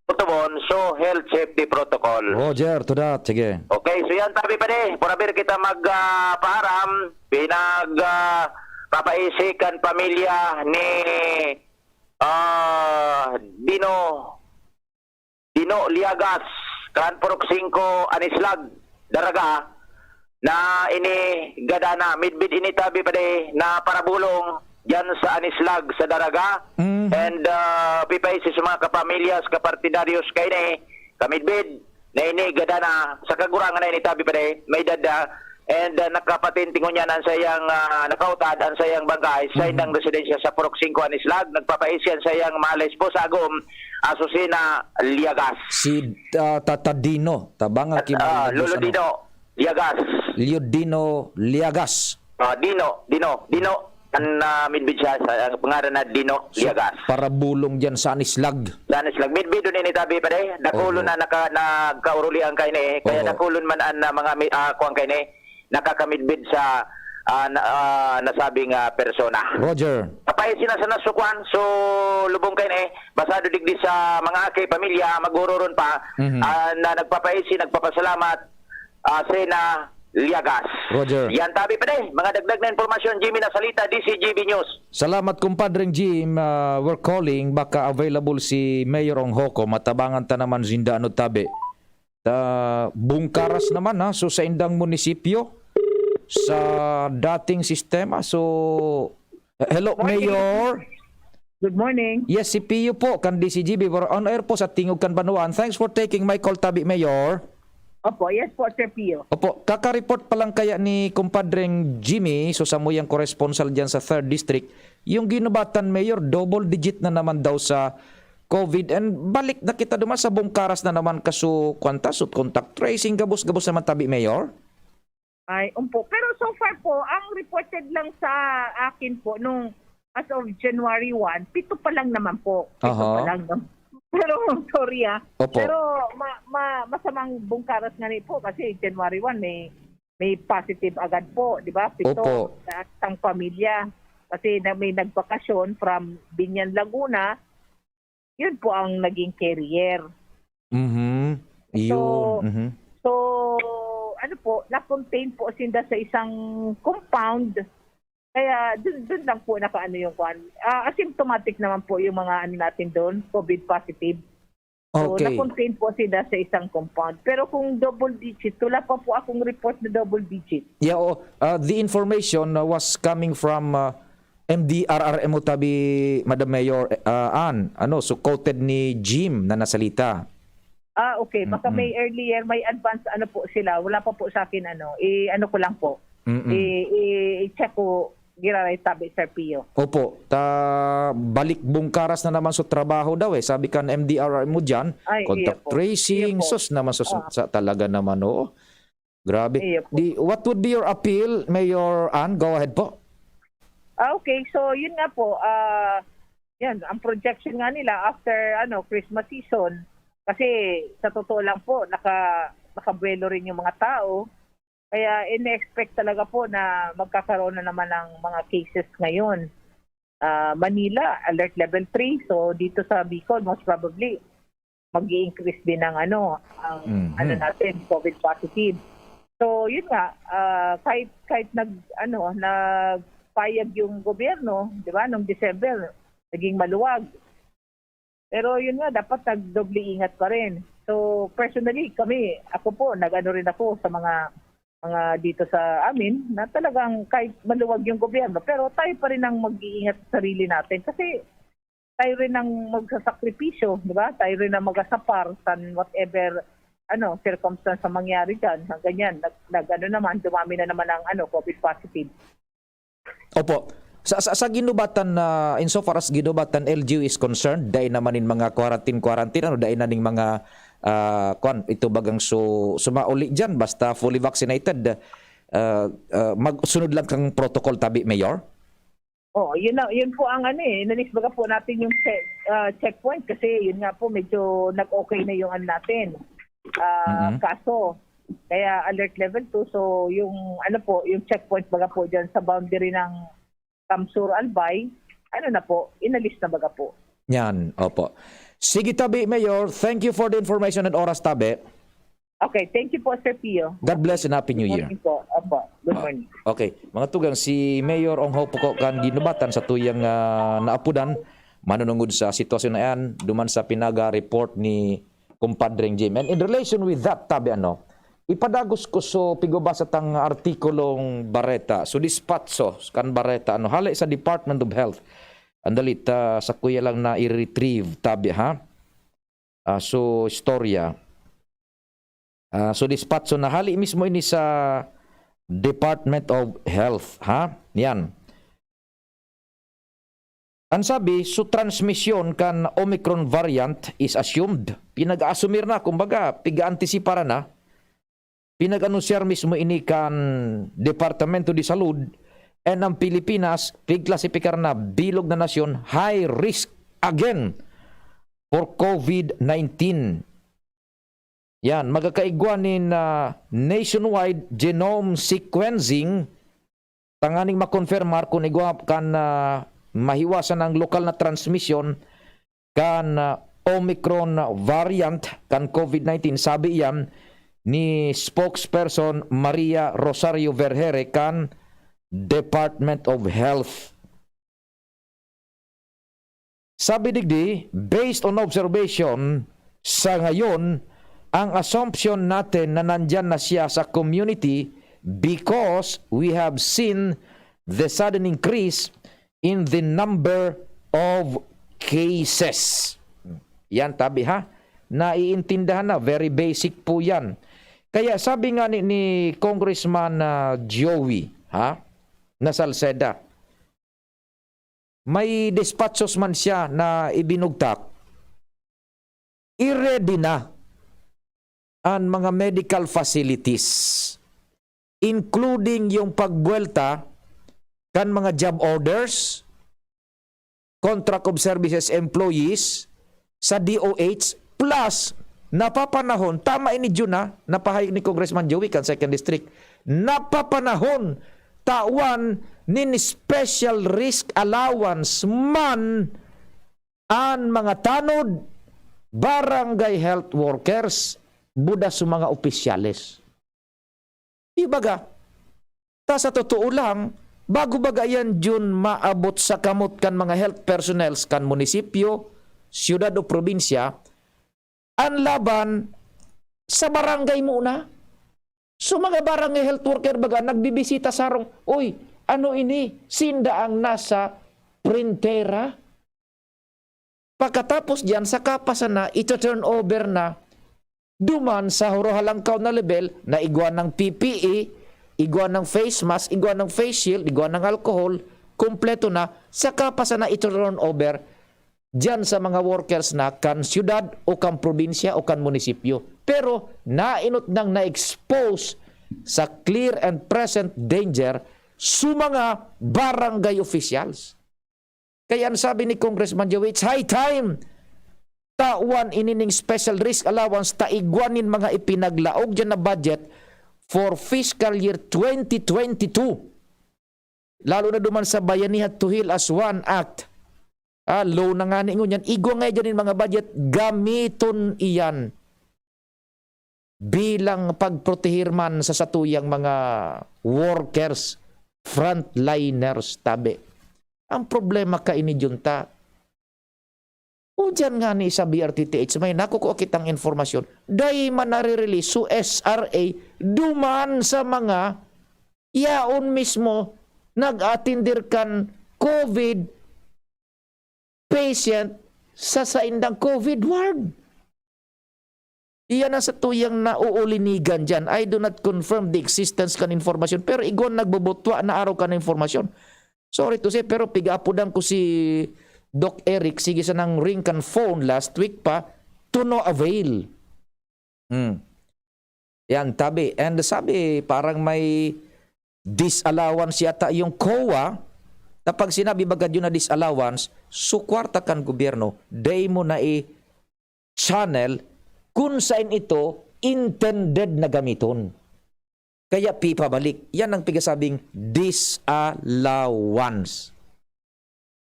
putubon, so health safety protocol. Roger, to that. Sige. Okay, so yan, tabi pa di. Purabir kita mag, ah, paharam, pinag, ah, papaisi kan pamilya ni, ah, Dino Dino Liagas, kan Purok singko, Anislag, Daraga, na ini gadana, midbid ini tabi pa di, na parabulong, diyan sa Anislag, sa Daraga. Mhm. And, ah, pipaisi sa mga kapamilya, sa kapartidaryos kaini, kamidbid, na ini gada na, sa kagurangan na ini, tabi pa, may dada. And, ah, nakapatintingon niya na ang sayang, ah, nakautad, ang sayang bangkay, sa Mhm. indang residensya sa Purok singko, Anislag. Nagpapaisi ang sayang mahal na esposa, agom, Asusina Liagas. Si, ah, Tata Dino, tabang ang At, ah, kinahanglan Lolo sa ano? Dino Liagas. Leo Dino Liagas. Ah, Dino, Dino, Dino. An, ah, midbid siya sa, ang pangaran na Dino So, Liagas. Parabulong diyan sa Anislag. Sa Anislag. Midbid doon ini, tabi pa, de. Dakulon Oho. na naka-, nagkaurulian kaini, eh. Kaya Oho. dakulon man an, ah, mga mi-, ah, kuwan kaini, nakakamidbid sa, ah, na, ah, nasabing, ah, persona. Roger. Kapay sina sa nasukwan, so lubong kaini, eh. Basado digdi sa mga aki, pamilya, maghururon pa, Mhm. ah, na nagpapaisi, nagpapasalamat, ah, Sena Liagas. Roger. Yan, tabi pa, de. Mga dagdag na impormasyon, Jimmy Nasalita, D C G B News. Salamat, kumpadreng Jim. Ah, we're calling, baka available si Mayor Ong Hoko. Matabangan ta naman sinda, ano, tabi. Ta, bungkaras naman, ha. So, sa indang munisipyo, sa dating sistema. So, eh, hello, Morning. Mayor. Good morning. Yes, si Pio po, kan D C G B. We're on air po sa Tingog kan Banwaan. Thanks for taking my call, tabi, Mayor. Opo, yes po, Sir Pio. Opo, kaka-report pa lang kaya ni kumpadreng Jimmy, so samuyang corresponsal diyan sa third District, yung ginubatan, Mayor, double digit na naman daw sa COVID. And balik na kita duman sa bungkaras na naman kaso, kwanta, so contact tracing, gabos-gabos naman, tabi, Mayor? Ay, umpo. Pero so far po, ang reported lang sa akin po nung as of January one, pito pa lang naman po. Pito Aha. pa lang naman. Pero, sorry, ah. Opo. Pero ma-, ma-, masamang bungkaras nga ni po kasi January one may, may positive agad po, di ba? Pito Opo. sa isang pamilya. Kasi na may nagbakasyon from Binyan, Laguna, yun po ang naging carrier. Mhm. So, Yun. Mhm. so, ano po, na-contain po sinda sa isang compound. Kaya dun, dun lang po nakaano yung kwan. Ah, asymptomatic naman po yung mga ano natin dun, COVID positive. So, Okay. na-contain po sila sa isang compound. Pero kung double digit, wala pa po akong report na double digit. Yeah, oo. Ah, the information, uh, was coming from, uh, M D R R M o tabi, Madam Mayor, uh, Ann, ano, so quoted ni Jim na nasalita. Ah, okay. Baka Mm-mm. may earlier, may advance, ano po sila. Wala pa po sa akin, ano. I-, ano ko lang po. Mm-mm. I-, i-, i-check ko, giraray tabi, Sir Pio. Opo. Ta, balik bungkaras na naman sa trabaho daw, eh. Sabi kan M D R R M o dyan, Ay, contact iyo po. tracing, Iyo po. sus naman, sus, Ah. sa talaga naman, oo. Grabe. Iyo po. Di, what would be your appeal, Mayor Ann? Go ahead po. Ah, okay. So, yun nga po, ah, yan, ang projection nga nila after, ano, Christmas season, kasi sa totoo lang po, naka-, nakabuwelo rin yung mga tao, kaya ine-expect talaga po na magkakaroon na naman ng mga cases ngayon. Ah, Manila, alert level three. So, dito sa Bicol, most probably, mag-i-increase din ang ano, ang Mhm. ano natin, COVID positive. So, yun nga, ah, kahit, kahit nag-, ano, nagpayag yung gobyerno, di ba, nung December, naging maluwag. Pero yun nga, dapat nagdoble ingat pa rin. So, personally, kami, ako po, nag-ano rin ako sa mga, mga dito sa amin, na talagang kahit maluwag yung gobyerno, pero tayo pa rin ang mag-iingat sa sarili natin. Kasi tayo rin ang magsasakripisyo, di ba? Tayo rin ang mag-asapar sa whatever, ano, circumstance na mangyari dyan. Ganyan, nag-, nag-, ano naman, dumami na naman ang, ano, COVID positive. Opo. Sa, sa, sa ginubatan na, insofar as ginubatan L G U is concerned, dai naman nin mga quarantine, quarantine, ano, dai na ning mga, ah, kwan, ito bagang su-, sumauli dyan, basta fully vaccinated, ah, ah, magsunod lang kang protocol, tabi, Mayor? Oo, yun na, yun po ang ano eh, inalis baga po natin yung che-, ah, checkpoint kasi yun nga po, medyo nag-okay na yung ano natin, ah, Mm-mm. kaso. Kaya alert level two, so yung ano po, yung checkpoint baga po dyan sa boundary ng Kamsur, Albay, ano na po, inalis na baga po. Yan, opo. Sige, tabi, Mayor. Thank you for the information and oras, tabi. Okay, thank you po, Sir Pio. God bless and Happy New Year. Good morning po. Opo, good Ah, morning. okay. Mga tugang, si Mayor Ong Ho po ko kan ginubatan sa tuyang, ah, naapudan, manunungod sa sitwasyon na yan, duman sa pinaga-report ni Kumpadreng Jim. And in relation with that, tabi, ano, Ipadagos ko so pigobasa tang artikulong bareta. So, dispatso kan bareta, ano, hale sa Department of Health. Andali ta, sa kuya lang na i-retrieve, tabi, ha? Ah, so, istorya. Ah, so, dispatso na hale mismo ini sa Department of Health, ha? Yan. An sabi, so transmisyon kan Omicron variant is assumed. Pinag-aasumir na, kumbaga, piga-antisipara na. Pinag-anunsiyar mismo ini kan Departamento de Salud, and ang Pilipinas, pigklasipikar na bilog na nasyon, high risk again for COVID nineteen. Yan, magkakaigwa nin, ah, nationwide genome sequencing tanganing makonfirmar kun igwa kan, ah, mahiwasan ang lokal na transmisyon kan, ah, Omicron variant kan COVID nineteen. Sabi iyan ni spokesperson Maria Rosario Vergere kan Department of Health. Sabi digdi, based on observation, sa ngayon, ang assumption natin na nandyan na siya sa community because we have seen the sudden increase in the number of cases. Yan, tabi ha. Naiintindihan na, very basic po yan. Kaya sabi nga ni, ni Congressman, ah, Joey, ha, na Salceda, may despachos man siya na ibinugtak, i-ready na an mga medical facilities, including yung pagbuwelta kan mga job orders, contract of services employees sa D O H, plus napapanahon, tama ini, Jun, ha, napahayag ni Congressman Joey kan Second District, napapanahon tawan nin special risk allowance man an mga tanod, barangay health workers, buda sa mga opisyales. Ibaga, ta sa totoo lang, bago baga yan, Jun, maabot sa kamot kan mga health personnels kan munisipyo, syudad o probinsya, an laban sa barangay muna. So, mga barangay health worker baga, nagbibisita sarong, "Uy, ano ini? Sinda ang nasa printera?" Pagkatapos diyan, saka pa sana ito-turn over na duman sa hurohalangkaw na level na igwa ng P P E, igwa ng face mask, igwa ng face shield, igwa ng alcohol, kompleto na, saka pa sana ito-turn over diyan sa mga workers na kan siyudad o kan probinsya o kan munisipyo. Pero nainot nang na-expose sa clear and present danger sa mga barangay officials. Kaya an sabi ni Congressman Joey, it's high time tawan inining special risk allowance ta igwa nin mga ipinaglaog diyan na budget for fiscal year twenty twenty-two. Lalo na duman sa Bayanihan to Heal as One Act. Ah, low na nga ni ngunyan. Igwa nga diyan nin mga budget, gamiton iyan bilang pagprotehir man sa satuyang mga workers, frontliners, tabi. Ang problema kaini, Junta, o diyan nga ni sa B R T T H, may nakukuha kitang informasyon, dai man nare-release so S R A duman sa mga yaon mismo nag-atindir kan COVID patient sa saindang COVID ward. Iyan ang satuyang nauulinigan diyan. I do not confirm the existence kan informasyon, pero igwa nagbubutwa na araw kan informasyon. Sorry to say, pero pigapudan ko si Doc Eric, sige sanang ring kan phone last week pa, to no avail. Hmm. Yan, tabi. And sabi, parang may disallowance yata yung COA. Na pag sinabi baga yun na disallowance, so kwarta kan gobyerno, dai mo na i-channel kung saan ito intended na gamiton. Kaya pipabalik. Yan ang pigasabing disallowance.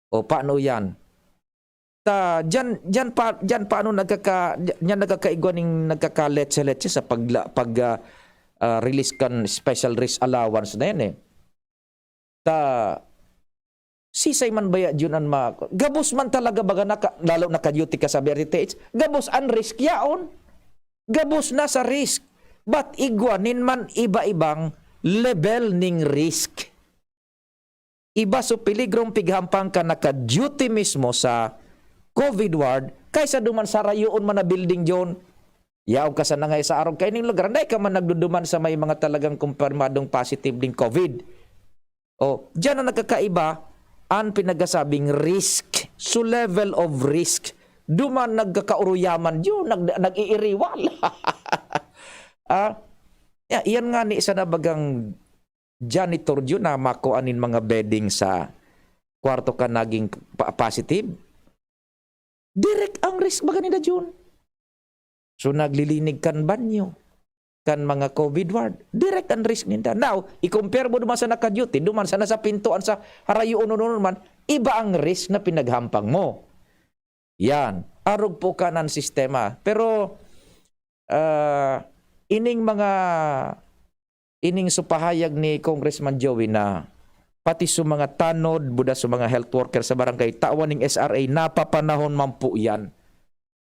O, paano yan? Ta, diyan, diyan pa, diyan paano nagkaka-, diyan nagkakaigwa ning nagkakaletse-letse sa pagla-, pag, ah, ah, release kan special risk allowance na yan eh. Ta, sisay man baya diyon an ma-, gabos man talaga baga naka-, lalo naka-duty ka sa B R T T H, gabos an risk yaon. Gabos na sa risk. But igwa nin man iba-ibang level ning risk. Iba so peligrong pighampang kan naka-duty mismo sa COVID ward kaysa duman sa harayoon man na building, John. Yaon ka sana ngaya sa arog kaining lugar, dai ka man nagduduman sa may mga talagang kumpirmadong positive ning COVID. Oh, diyan ang nagkakaiba ang pinagasabing risk. So, level of risk. Duman nagkakauruyaman, John, nag-, nag-iiriwal. Ah, ya-, yan nga ni sana bagang janitor, John, na makuha nin mga bedding sa kwarto ka naging pa-, positive. Direk ang risk baga ninda, John. So, naglilinig kan banyo, kan mga COVID ward. Direk ang risk ninda. Now, i-compare mo duman sa naka-duty, duman sa nasa pintuan sa harayoon man, iba ang risk na pinaghampang mo. Yan. Arog po ka ng sistema. Pero, ah, ining mga, ining so pahayag ni Congressman Joey na pati so mga tanod, buda so mga health worker sa barangay, tawan ning S R A, napapanahon man po yan.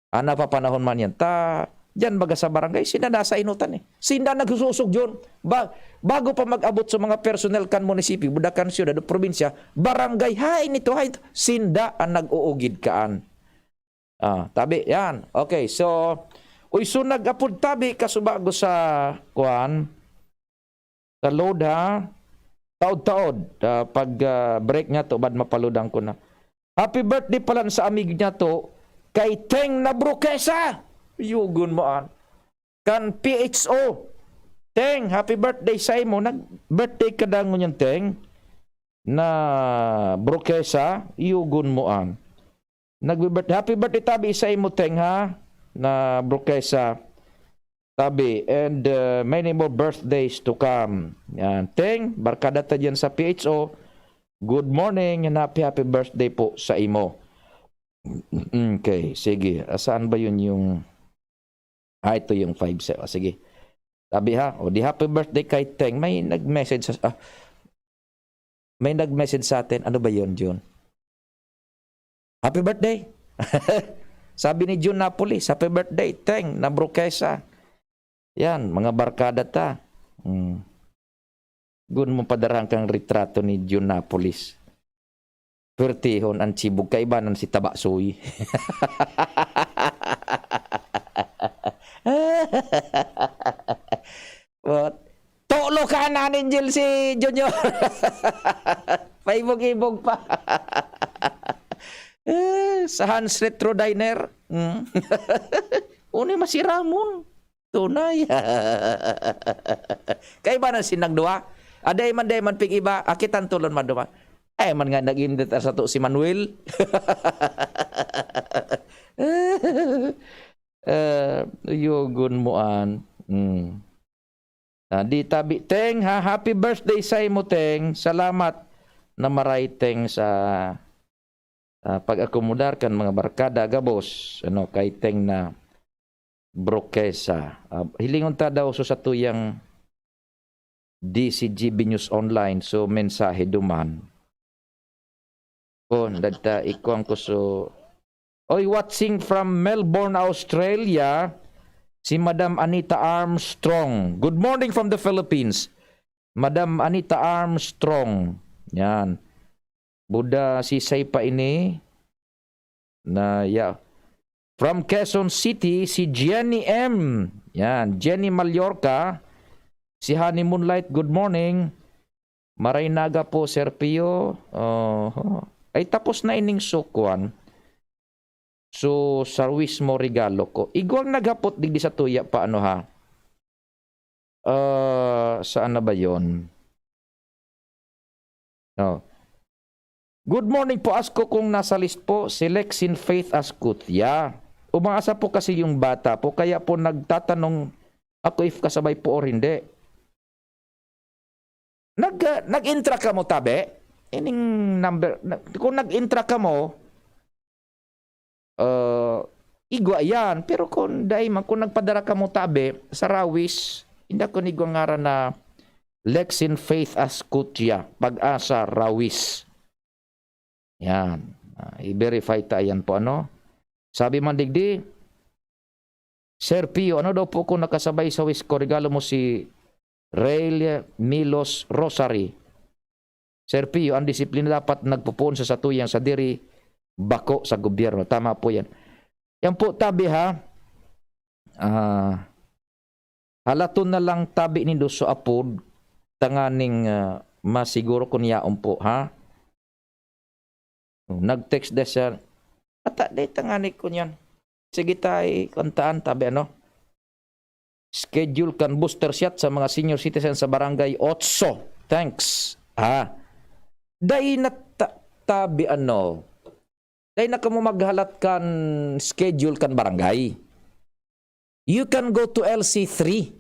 Ah, napapanahon man yan. Ta, diyan baga sa barangay, sinda nasa inutan eh. Sinda nagsusog yun. Ba, bago pa mag-abot sa mga personnel kan munisipyo, buda kan siyudad o probinsya, barangay, hay nito, hay nito. Sinda ang nag-uugid kaan. Ah, tabi, yan. Okay, so, uy, so nag-apod tabi, kasubago sa, kuan, sa load, ha? Taod-taod, ah, pag, ah, break niya to, bad mapaludan ko na. Happy birthday pala sa amigo niya to, kay Teng na Brokesa. Yugon mo an. Kan P H O. Teng, happy birthday sa imo. Nag-birthday ka dangon yan, Teng. Na Brokesa, yugon mo an. Nagbi-birth-, happy birthday tabi sa imo, Teng, ha? Na Brokesa. Tabi, and, uh, many more birthdays to come. Yan. Teng, barkada ta dyan sa P H O. Good morning and happy, happy birthday po sa imo. Okay, sige. Ah, saan ba yun yung, ah, ito yung five seven. Ah, sige. Tabi ha, o di happy birthday kay Teng. May nag-message sa, ah, may nag-message sa atin. Ano ba yun, Jun? Happy birthday! Sabi ni Jun Napolis, "Happy birthday, Teng, na Brokesa." Yan, mga barkada ta. Hmm. Gun mo padarahan kang retrato ni Jun Napolis. Pertihon ang chibog, kaibanan si Taba Suy. What? Tolo ka na, Angel, si Junior. Paibog-ibog pa. Eh, sa Hans Retro Diner. Hmm. Uni masiramon. Tunay. Kaiba na sinagduwa. Aday man, day man pig-iba, akitan tolon man duman. Ay man nga nag-invitar sato si Manuel. Eh, yugon mo an. Hmm. Ah, di tabi, Teng, ha? Happy birthday sa imo, Teng. Salamat na maray, Teng, sa, ah, pag-akomodar kan mga barkada, gabos, ano, kay Teng na Brokesa. Ah, hilingon ta daw so satuyang D C G B News Online, so mensahe duman. Kon, dadta, ikuan ko so, oy, watching from Melbourne, Australia, si Madam Anita Armstrong. Good morning from the Philippines. Madam Anita Armstrong. Yan. Buda, sisay pa ini. Na, yeah. From Quezon City, si Jenny M. Yan, Jenny Mallorca. Si Honey Moonlight, good morning. Maray naga po, Sir Pio. Oho. Ay, tapos na ining sukwan. So, sa Ruiz mo regalo ko. Igwang naghapot digdi sa tuya pa, ano ha? Ah, saan na ba yon? Oh. Good morning po, asko kung nasa list po, si Lexin Faith Ascutia. Umaasa po kasi yung bata po, kaya po nagtatanong ako if kasabay po or hindi. Nag, ah, nag-intra ka mo, tabi? Ining number, na, kung nag-intra ka mo, ah, igwa yan. Pero kung dai man, kung nagpadara ka mo, tabi, sa Rawis, hindi ko nigwa ngaran na Lexin Faith Ascutia, Pag-asa, Rawis. Yan. Ah, i-verify ta yan po, ano? Sabi man digdi, Sir Pio, ano daw po kung nakasabay sa wish ko, regalo mo si Raylia Milos Rosary? Sir Pio, ang disiplina dapat nagpupuon sa satuyang sadiri, bako sa gobyerno. Tama po yan. Yan po, tabi ha. Ah, halaton na lang tabi nindo sa apod, tanganing, ah, masiguro kun yaon po, ha? Oh, nag-text da siya. Ata, di tangani ko niyan. Sige, tay, kantaan, tabi ano? Schedule kan booster shot sa mga senior citizen sa Barangay Otso. Thanks. Ah. Dai na ta-, tabi ano? Dai na kamo maghalat kan schedule kan barangay. You can go to L C three.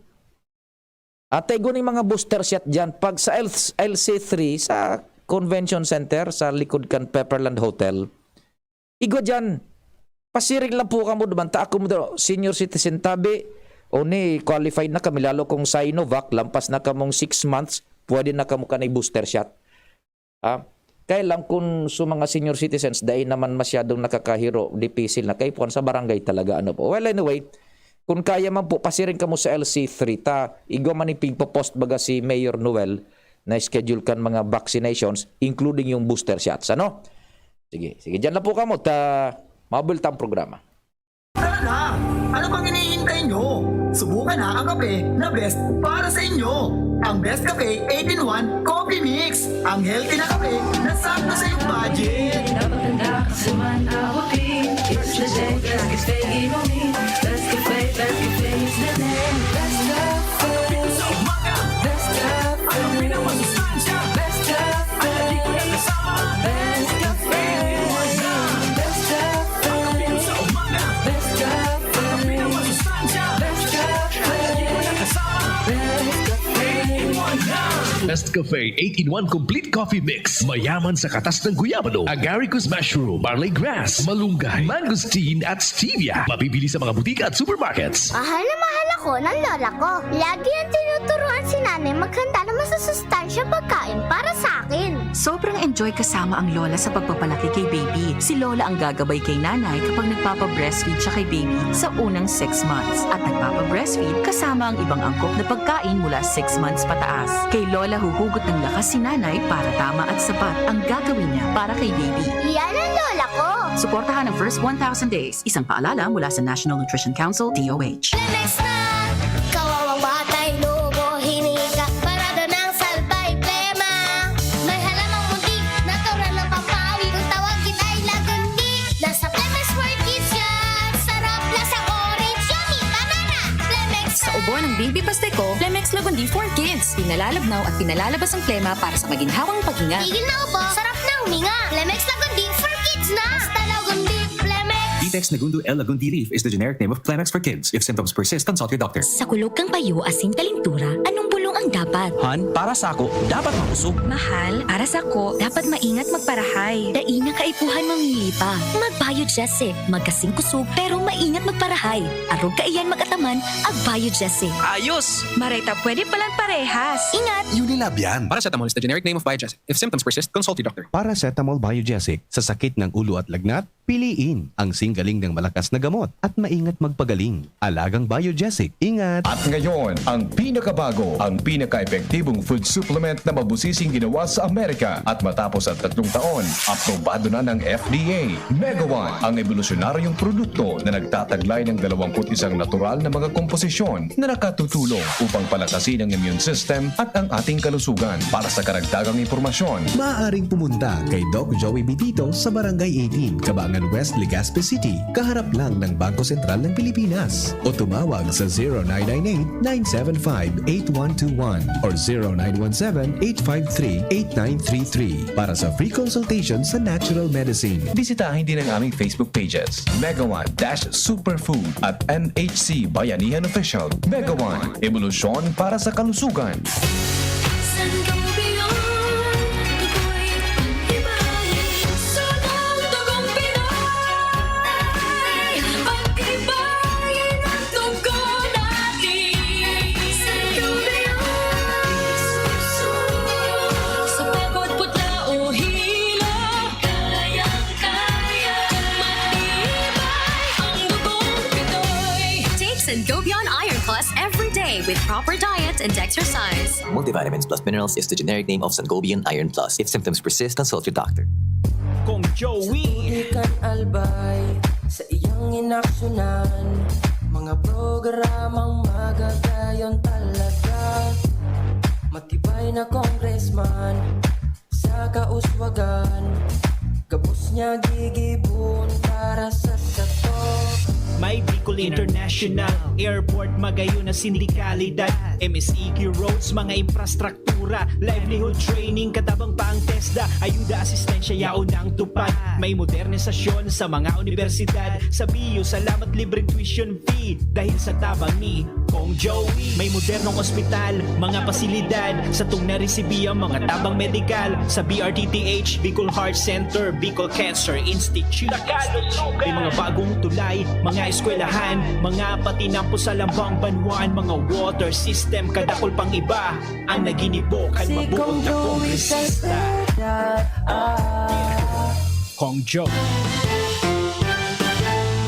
At igwa ning mga booster shot diyan. Pag sa L-, L C three, sa Convention Center, sa likod kan Pepperland Hotel, igwa diyan, pasiring lang po kamo duman, ta ako mo daw, senior citizen tabi, o ni qualified na kami, lalo kung Sinovac, lampas na kamong six months, pwede na kamo kanay booster shot. Ah, kaya lang kung sa mga senior citizens, dai naman masyadong nakakahiro, dipisil na. Kaya po, sa barangay talaga, ano po. Well, anyway, kung kaya man po, pasiring kamo sa L C three, ta igwa man yung pigpo-post baga si Mayor Noel na schedule kan mga vaccinations, including yung booster shots, ano? Sige, sige, dyan lang po kamo, ta mabulit ang programa. Tara na! Ano pang hinihintay nyo? Subukan na ang kape na best para sa inyo. Ang Best Cafe eight-in-one Coffee Mix. Ang healthy na kape na sakto sa iyong budget. Dapat handa ka sa man abutin. It's the day, Best Cafe inumin. Best Cafe, Best Cafe is the name. Best Cafe. Best Cafe. Best Cafe. Best Cafe. Best Cafe. Best Cafe. Best Cafe. Best Cafe eight-in-one Complete Coffee Mix. Mayaman sa katas ng guyabano, agaricus mushroom, barley grass, malunggay, mangosteen at stevia. Mabibili sa mga butika at supermarkets. Mahal na mahal ako ng lola ko. Lagi ang tinuturuan si nanay maghanda ng masusustansya pagkain para sa akin. Sobrang enjoy kasama ang lola sa pagpapalaki kay baby. Si lola ang gagabay kay nanay kapag nagpapa-breastfeed siya kay baby sa unang six months. At nagpapa-breastfeed kasama ang ibang angkop na pagkain mula six months pataas. Kay lola huhugot ng lakas si nanay para tama at sapat ang gagawin niya para kay baby. Yan ang lola ko! Suportahan ang first one thousand days. Isang paalala mula sa National Nutrition Council, D O H. Lemex na! Kawawang batay, lobo, hinika, parado ng salbay, plema. May halamang munti, natural ng pampawi. Kung tawagin ay lagundi, nasa Lemex for Kids yan. Sarap, lasang orange, yummy, banana. Lemex Sa na! Ubo ng baby paste ko, Lemex Lagundi for Kids. Pinalalabnaw at pinalalabas ang plema para sa maginhawang paghinga. Tigil na ubo, sarap na huminga. Lemex Lagundi for Kids na! Basta Lagundi, Lemex! Vitex Negundo L Lagundi Leaf is the generic name of Clemex for Kids. If symptoms persist, consult your doctor. Sa kulog kan payo asin kalintura, anong bulong ang dapat? Han, para sako, dapat makusog. Mahal, para sako, dapat maingat magparahay. Dai na kaipuhan mamili pa. Mag-Biogesic, magkasing kusog, pero maingat magparahay. Arog kaiyan mag-ataman, ag-Biogesic. Ayos! Maray ta pwede palan parehas. Ingat! Unilab yan. Paracetamol is the generic name of Biogesic. If symptoms persist, consult your doctor. Paracetamol Biogesic sa sakit ng ulo at lagnat, piliin ang singgaling ng malakas na gamot at maingat magpagaling. Alagang Biogesic, ingat! At ngayon, ang pinakabago, ang pinaka-epektibong food supplement na mabusising ginawa sa Amerika at matapos ang tatlong taon, aprobado na ng F D A. Megawan, ang ebolusyonaryong produkto na nagtataglay ng dalawampu't isang natural na mga komposisyon na nakatutulong upang palakasin ang immune system at ang ating kalusugan. Para sa karagdagang impormasyon, maaaring pumunta kay Doc Joey Bitito sa Barangay eighteen, Cabangan West, Legazpi City, kaharap lang ng Bangko Sentral ng Pilipinas. O tumawag sa zero nine nine eight, nine seven five, eight one two one or zero nine one seven, eight five three, eight nine three three para sa free consultation sa natural medicine. Bisitahin din ang aming Facebook pages, Megawan dash Superfood at M H C Bayanihan Official. Megawan, ebolusyon para sa kalusugan. Sangguniang ako'y pag-ibahin, sunod dugong Pinoy. Pag-ibahin ang dugo natin. Sangguniang suso, sa pagod, putla o hilo, kayang-kaya, matibay ang dugong Pinoy. Take sa Go beyond Iron Plus every day with proper diet and exercise. Multivitamins plus minerals is the generic name of Sangobion Iron Plus. If symptoms persist, consult your doctor. Kong Joey. Di kan albay sa iyang inaksyonan. Mga programang magagayon talaga. Matibay na congressman sa kauswagan. Gabos niya gigibon para sa sato. May Bicol International Airport, magayon na sindikalidad, M S E Q roads, mga infrastruktura, livelihood training, katabang pa ang TESDA, ayuda, asistensya, yaon ang tupad. May modernisasyon sa mga universidad, sa B U, salamat libreng tuition fee, dahil sa tabang ni Kong Joey. May modernong ospital, mga pasilidad, satong naresibi ang mga tabang medikal, sa B R T T H, Bicol Heart Center, Bicol Cancer Institute. May mga bagong tulay, mga eskwelahan, mga patinampo sa lambang banwaan, mga water system, kadakol pang iba, ang naginibo kan Si mabuot Kong na Joey kongresista. Salceda, ah. Kong Joe.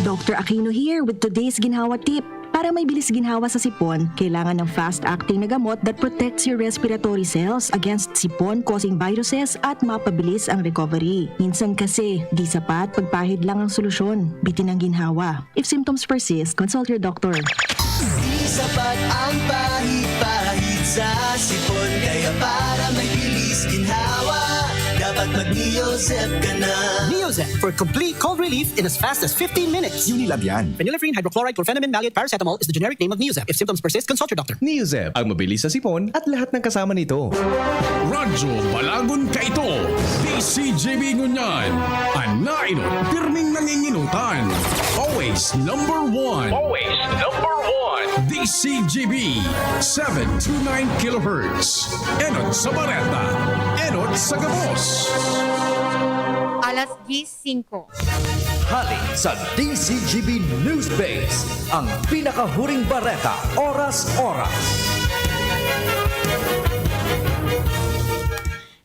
Doctor Aquino here with today's Ginhawa Tip. Para may bilis ginhawa sa sipon, kailangan ng fast-acting na gamot that protects your respiratory cells against sipon-causing viruses at mapabilis ang recovery. Minsan kasi, di sapat pagpahid lang ang solusyon. Bitin ang ginhawa. If symptoms persist, consult your doctor. Di sapat ang pahid-pahid sa sipon. Kaya para may bilis ginhawa, dapat mag-Neozep ka na. Neozep for complete cold relief in as fast as fifteen minutes. Unilab yan. Phenylephrine, hydrochloride, chlorphenamine, maleate, paracetamol is the generic name of Neozep. If symptoms persist, consult your doctor. Neozep, ang mabilis sa sipon at lahat ng kasama nito. Radyo Balagon Kaito, D C G B ngunyan. An nainot, pirming nanginginutan. Always number one. Always number one. D C G B, seven two nine kilohertz. Enot sa bareta, enot sa gabos. Alas diyes singko. Hali sa D C G B News Base, ang pinakahuring bareta, oras-oras.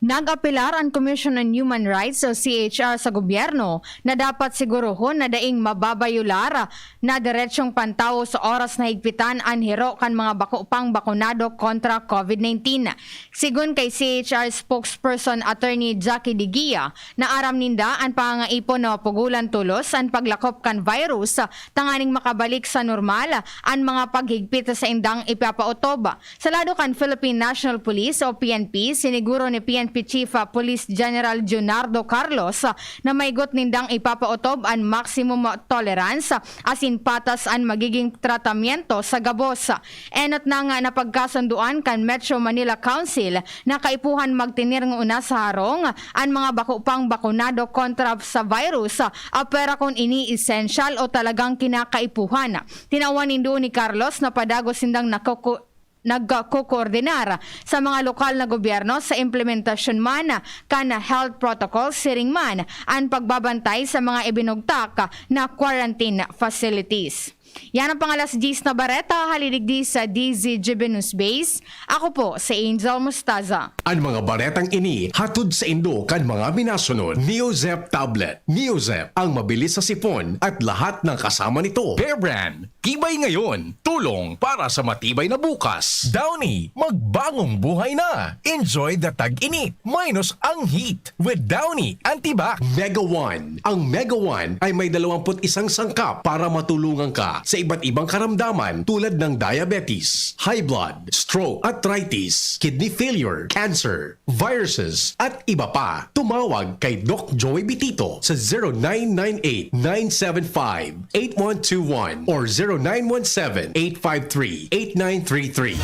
Nag-apelar an Commission on Human Rights o C H R sa gobyerno na dapat sigurohon na daing mababayular na diretsong pantawo sa oras na higpitan an hiro kan mga bako pang bakunado kontra COVID nineteen. Sigon kay C H R spokesperson Attorney Jackie Digia, na aram ninda an pangangaipon na mapugolan tolos an paglakop kan virus tanganing makabalik sa normal an mga paghigpit sa indang ipapaotob. Sa lado kan Philippine National Police o P N P, siniguro ni P N P Chief Police General Junardo Carlos na maigot nindang ipapaotob an maximum tolerance asin patas an magiging tratamiento sa gabos. Enot na nga napagkasunduan kan Metro Manila Council na kaipuhan magtener ngona sa harong an mga bako pang bakunado kontra sa virus, apwera kun ini esensyal o talagang kinakaipuhan. Tinawan nindo ni Carlos na padagos sindang nakuku- nagkokoordinar sa mga lokal na gobyerno sa implementasyon man kan health protocol, siring man an pagbabantay sa mga ibinugtak na quarantine facilities. Yan ang pangalas diyes na bareta, hali digdi sa D Z G B News Base. Ako po si Angel Mostaza. An mga baretang ini hatod saindo kan mga minasunod: Neozep Tablet, Neozep, ang mabilis sa sipon at lahat ng kasama nito. Bear Brand, tibay ngayon, tulong para sa matibay na bukas. Downy, magbagong buhay na. Enjoy the tag-init minus ang heat with Downy Antibac. Mega One. Ang Mega One ay may dalawampu't isang sangkap para matulungan ka sa iba't ibang karamdaman tulad ng diabetes, high blood, stroke, arthritis, kidney failure, cancer, viruses, at iba pa. Tumawag kay Doc Joey Bitito sa zero nine nine eight, nine seven five, eight one two one or zero nine one seven, eight five three, eight nine three three.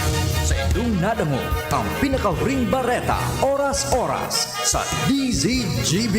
Sa indong nadangog, ang pinakahuring bareta, oras-oras, sa D Z G B.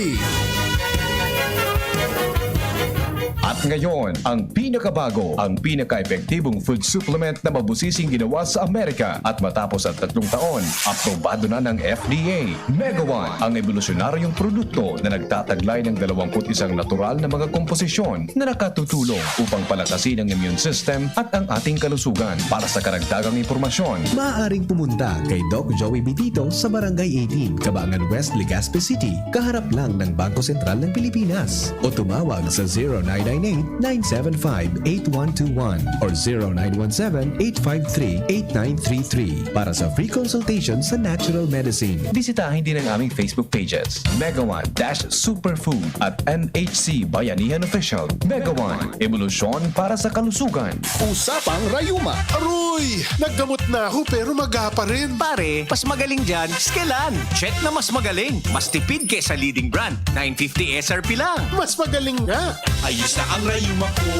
At ngayon, ang pinakabago, ang pinaka-epektibong food supplement na mabusising ginawa sa Amerika. At matapos ang tatlong taon, aprobado na ng F D A. Mega One, ang ebolusyonaryong produkto na nagtataglay ng dalawampu't isang natural na mga komposisyon na nakatutulong upang palakasin ang immune system at ang ating kalusugan. Para sa karagdagang impormasyon, Maaaring pumunta kay Doc Joey Bitito sa Barangay eighteen, Cabangan West, Legazpi City, kaharap lang ng Bangko Sentral ng Pilipinas. O tumawag sa zero nine nine eight, nine seven five, eight one two one or zero nine one seven, eight five three, eight nine three three para sa free consultation sa natural medicine. Bisitahin din ang aming Facebook pages, Mega One dash Superfood at M H C Bayanihan Official. Mega One, ebolusyon para sa kalusugan. Usapang Rayuma. Aroy! Naggamot na ako pero maga pa rin. Pare, mas magaling dyan, Skelan. Check na mas magaling. Mas tipid kesa leading brand. Nine fifty S R P lang. Mas magaling nga. Ayos na ang rayuma ko.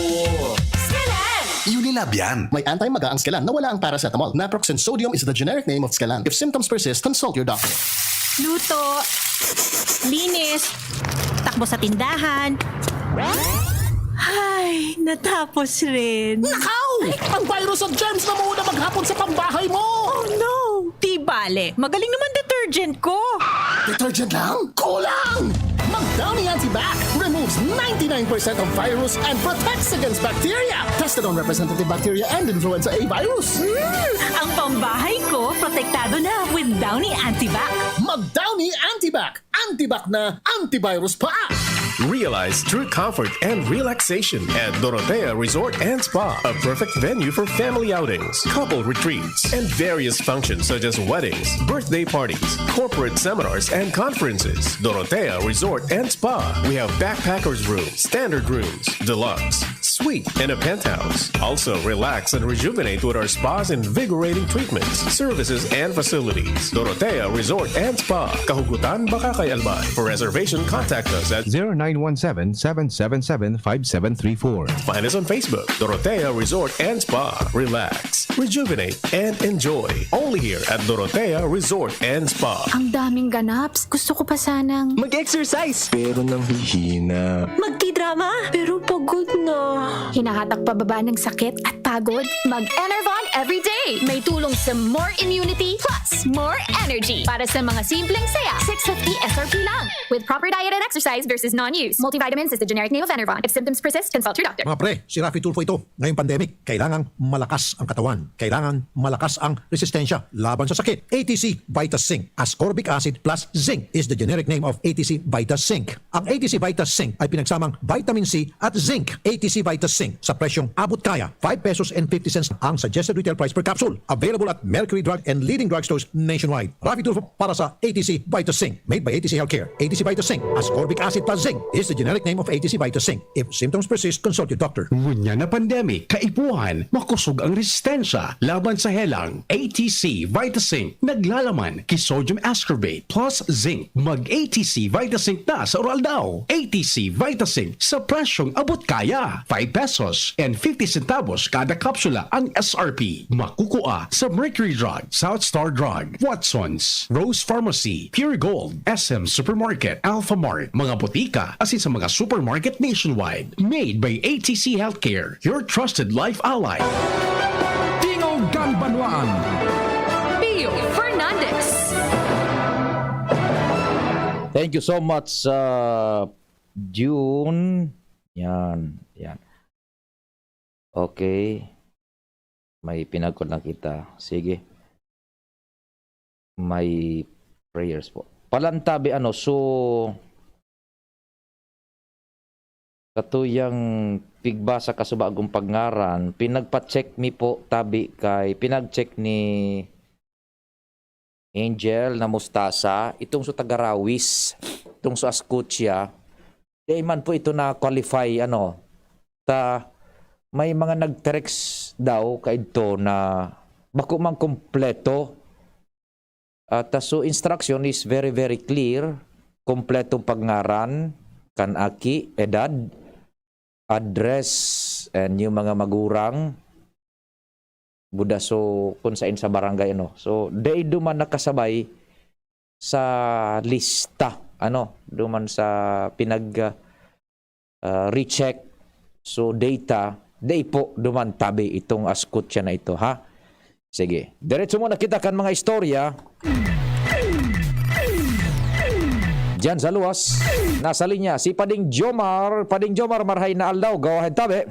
Skelan! Unilab yan. May anti-maga ang Skelan na wala ang paracetamol. Naproxen sodium is the generic name of Skelan. If symptoms persist, consult your doctor. Luto, linis, takbo sa tindahan. Ay, natapos rin. Nakaw! Ang virus at germs na muna maghapon sa pambahay mo! Oh no! Di bale, magaling naman detergent ko. Detergent lang? Kulang! Mag Downy Antibac removes ninety-nine percent of virus and protects against bacteria. Tested on representative bacteria and influenza A virus. Hmm, ang pambahay ko, protektado na with Downy Antibac. Mag Downy Antibac! Antibac na, antivirus pa! Realize true comfort and relaxation at Dorotea Resort and Spa, a perfect venue for family outings, couple retreats, and various functions such as weddings, birthday parties, corporate seminars, and conferences. Dorotea Resort and Spa. We have backpackers room, standard rooms, deluxe, suite, and a penthouse. Also, relax and rejuvenate with our spa's invigorating treatments, services, and facilities. Dorotea Resort and Spa, Kahugutan, Bacacay, Albay. For reservation, contact us at zero nine one seven, seven seven seven, five seven three four. Find us on Facebook, Dorotea Resort and Spa. Relax, rejuvenate, and enjoy. Only here at Dorotea Resort and Spa. Ang daming ganaps. Gusto ko pa sanang mag-exercise. Pero nanghihina. Magkidrama. Pero pagod na. Hinahatak pababa ng sakit at pagod? Mag-Enervon everyday. May tulong sa more immunity plus more energy para sa mga simpleng saya. Six fifty S R P lang. With proper diet and exercise versus non-use. Multivitamins is the generic name of Enervon. If symptoms persist, consult your doctor. Mga pre, si Raffy Tulfo ito. Ngayong pandemic, kailangang malakas ang katawan. Kailangan malakas ang resistensya laban sa sakit. A T C Vita Zinc. Ascorbic acid plus zinc is the generic name of A T C Vita Zinc. Ang A T C Vita Zinc ay pinagsamang vitamin C at zinc. A T C Vita Zinc sa presyong abot kaya, five pesos and fifty cents ang suggested retail price per capsule. Available at Mercury Drug and leading drugstores nationwide. Raffy Tulfo para sa A T C Vita Zinc. Made by A T C Healthcare. A T C Vita Zinc. Ascorbic acid plus zinc is the generic name of A T C Vita Zinc. If symptoms persist, consult your doctor. Ngunyan na pandemic, kaipuhan, makosog ang resistensya laban sa helang. A T C Vita Zinc, naglalaman ki sodium ascorbate plus zinc. Mag A T C Vita Zinc na sa Oral Daw. A T C Vita Zinc sa presyong abot kaya. Five pesos and fifty centavos kada kapsula ang S R P. Makukua sa Mercury Drug, South Star Drug, Watson's, Rose Pharmacy, Pure Gold, S M Supermarket, Alpha Mart, mga botika, asin sa mga supermarket nationwide. Made by A T C Healthcare, your trusted life ally. Tingog kan Banwaan. Pio Fernandez. Thank you so much, uh, June. Yan, yan. Okay. May pinagkot na kita. Sige. May prayers po. Palantabi, ano, so, katuyang pigbasa ka sa bagong pagngaran, pinagpa-check mi po tabi kay, pinag-check ni Angel na Mustasa, itong sa Tagarawis, itong sa Ascutia, di man po ito na-qualify, ano, ta may mga nag-text daw kaidto na bako man kompleto. At, ah, so instruction is very, very clear. Kompletong pagngaran, kan aki, edad, address, and yung mga magurang, buda, so, kung sain sa barangay, ano. So, dai duman nakasabay sa lista, ano, duman sa pinag, ah, ah, recheck. So, data, dai po duman tabi itong Ascutia na ito, ha? Sige. Diretso muna kita kan mga istorya. Diyan sa luwas, nasa linya si Pading Jomar. Pading Jomar, marhay na aldaw. Go ahead, tabi.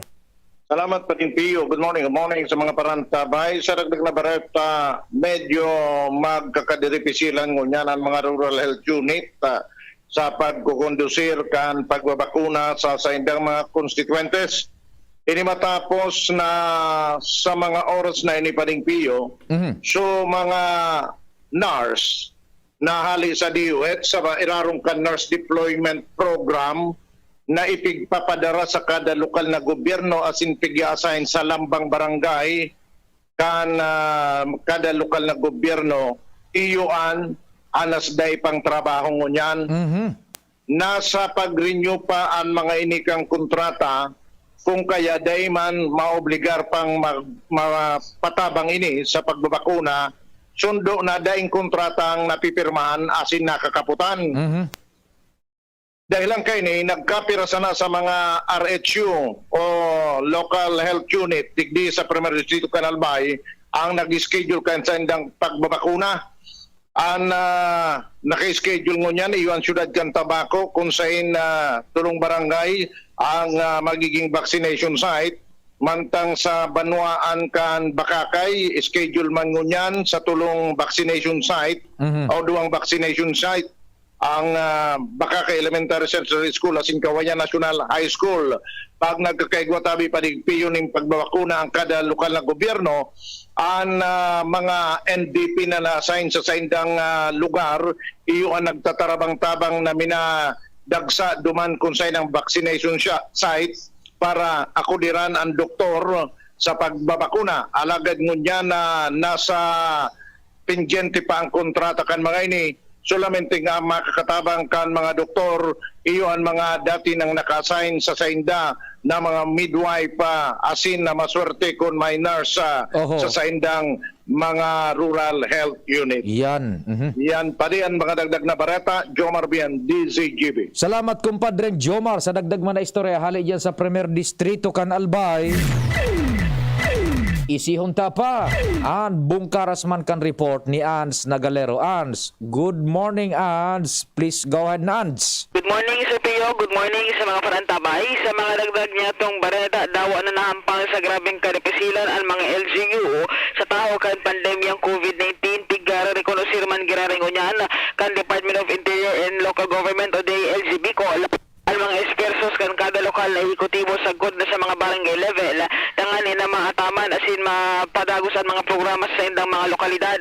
Salamat, Pading Pio. Good morning. Good morning sa mga parantabay. Sa dagdag na bareta, medyo magkakadiripisilan ngunyan ang mga rural health unit. Ah, sa pagkukondusir kan pagbabakuna sa saindang mga konstituyentes. Ini matapos na sa mga oras na ini, Pading Pio, Mhm. so mga nurse na hali sa D O H sa irarom kan Nurse Deployment Program na ipigpapadara sa kada lokal na gobyerno asin pig-a-assign sa lambang barangay kan, ah, kada lokal na gobyerno, iyo an anas dai pang trabaho ngunyan. Mhm. Nasa pag-renew pa an mga ini kang kontrata, kung kaya dai man maobligar pang mag-, mapatabang ini sa pagbabakuna, sundo na daing kontrata ang napipirmahan asin nakakaputan. Mhm. Dahilan kaini, nagkapira sana sa mga R H U o Local Health Unit digdi sa Primer Distrito kan Albay ang nag-schedule kan saindang pagbabakuna. An, ah, naka-schedule ngunyan, iyo an siyudad kan Tabaco, kun sain, ah, tolong barangay ang, ah, magiging vaccination site. Mantang sa banwaan kan Bacacay, schedule man ngunyan sa tolong vaccination site Mhm. o duwang vaccination site ang, ah, Bacacay Elementary Central School asin Kawayan National High School. Pag nagkakaigwa tabi, Pading Pio, ning pagbabakuna ang kada lokal na gobyerno, an, ah, mga N D P na na-assign sa saindang, ah, lugar, iyo an nagtatarabang-tabang na minadagsa duman kun sain ang vaccination siya, site para akudiran an doktor sa pagbabakuna. Alagad ngunyan na nasa pendyente pa ang kontrata kan mga ini, solamente nga makakatabang kan mga doktor, iyo an mga dati nang naka-assign sa sainda na mga midwife, ah, asin na maswerte kun may nurse, ah, Oho. sa saindang mga rural health unit. Yan. Mhm. Yan, Padi, an mga dagdag na bareta, Jomar Bian, D Z G B. Salamat, kumpadreng Jomar, sa dagdag man na istorya hali diyan sa Primer Distrito kan Albay. Isihon ta pa an bungkaras man kan report ni Ans Nagalero. Ans, good morning, Ans. Please go ahead, Ans. Good morning, Sir Pio. Good morning sa mga parantabay. Sa mga dagdag niyatong bareta, dawa na nahampang sa grabeng kadipisilan an mga L G U sa tahaw kan pandemyang COVID nineteen. Pigara rekonosir man giraray ngunyan kan Department of Interior and Local Government o D I L G Bicol an mga esfuerzos kan kada lokal na ehekutibo sagkod na sa mga barangay level, tanganing na maataman asin mapadagos an mga programa sa saindang mga lokalidad.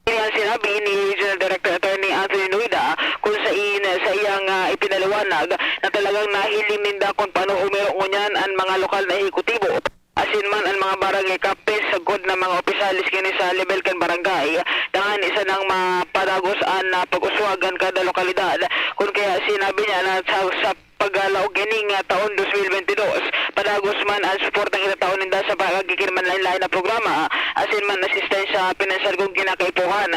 Ini an sinabi ni Regional Director Attorney Anthony Noida, kun sain sa iyang, ah, ipinaliwanag na talagang nahiling ninda kun paano umiro ngunyan an mga lokal na ehekutibo. Asin man an mga barangay captains sagkod na mga opisyales kini sa lebel kan barangay, tanganing sanang mapadagos an, ah, pag-uswag kan kada lokalidad. Kun kaya sinabi niya na sa, sa paglaog kining, ah, taon dos mil bente dos, padagos man an suportang itatao ninda sa pagkagikin man lain-lain na programa, asin man asistensya pinansyal kun kinakaipuhan.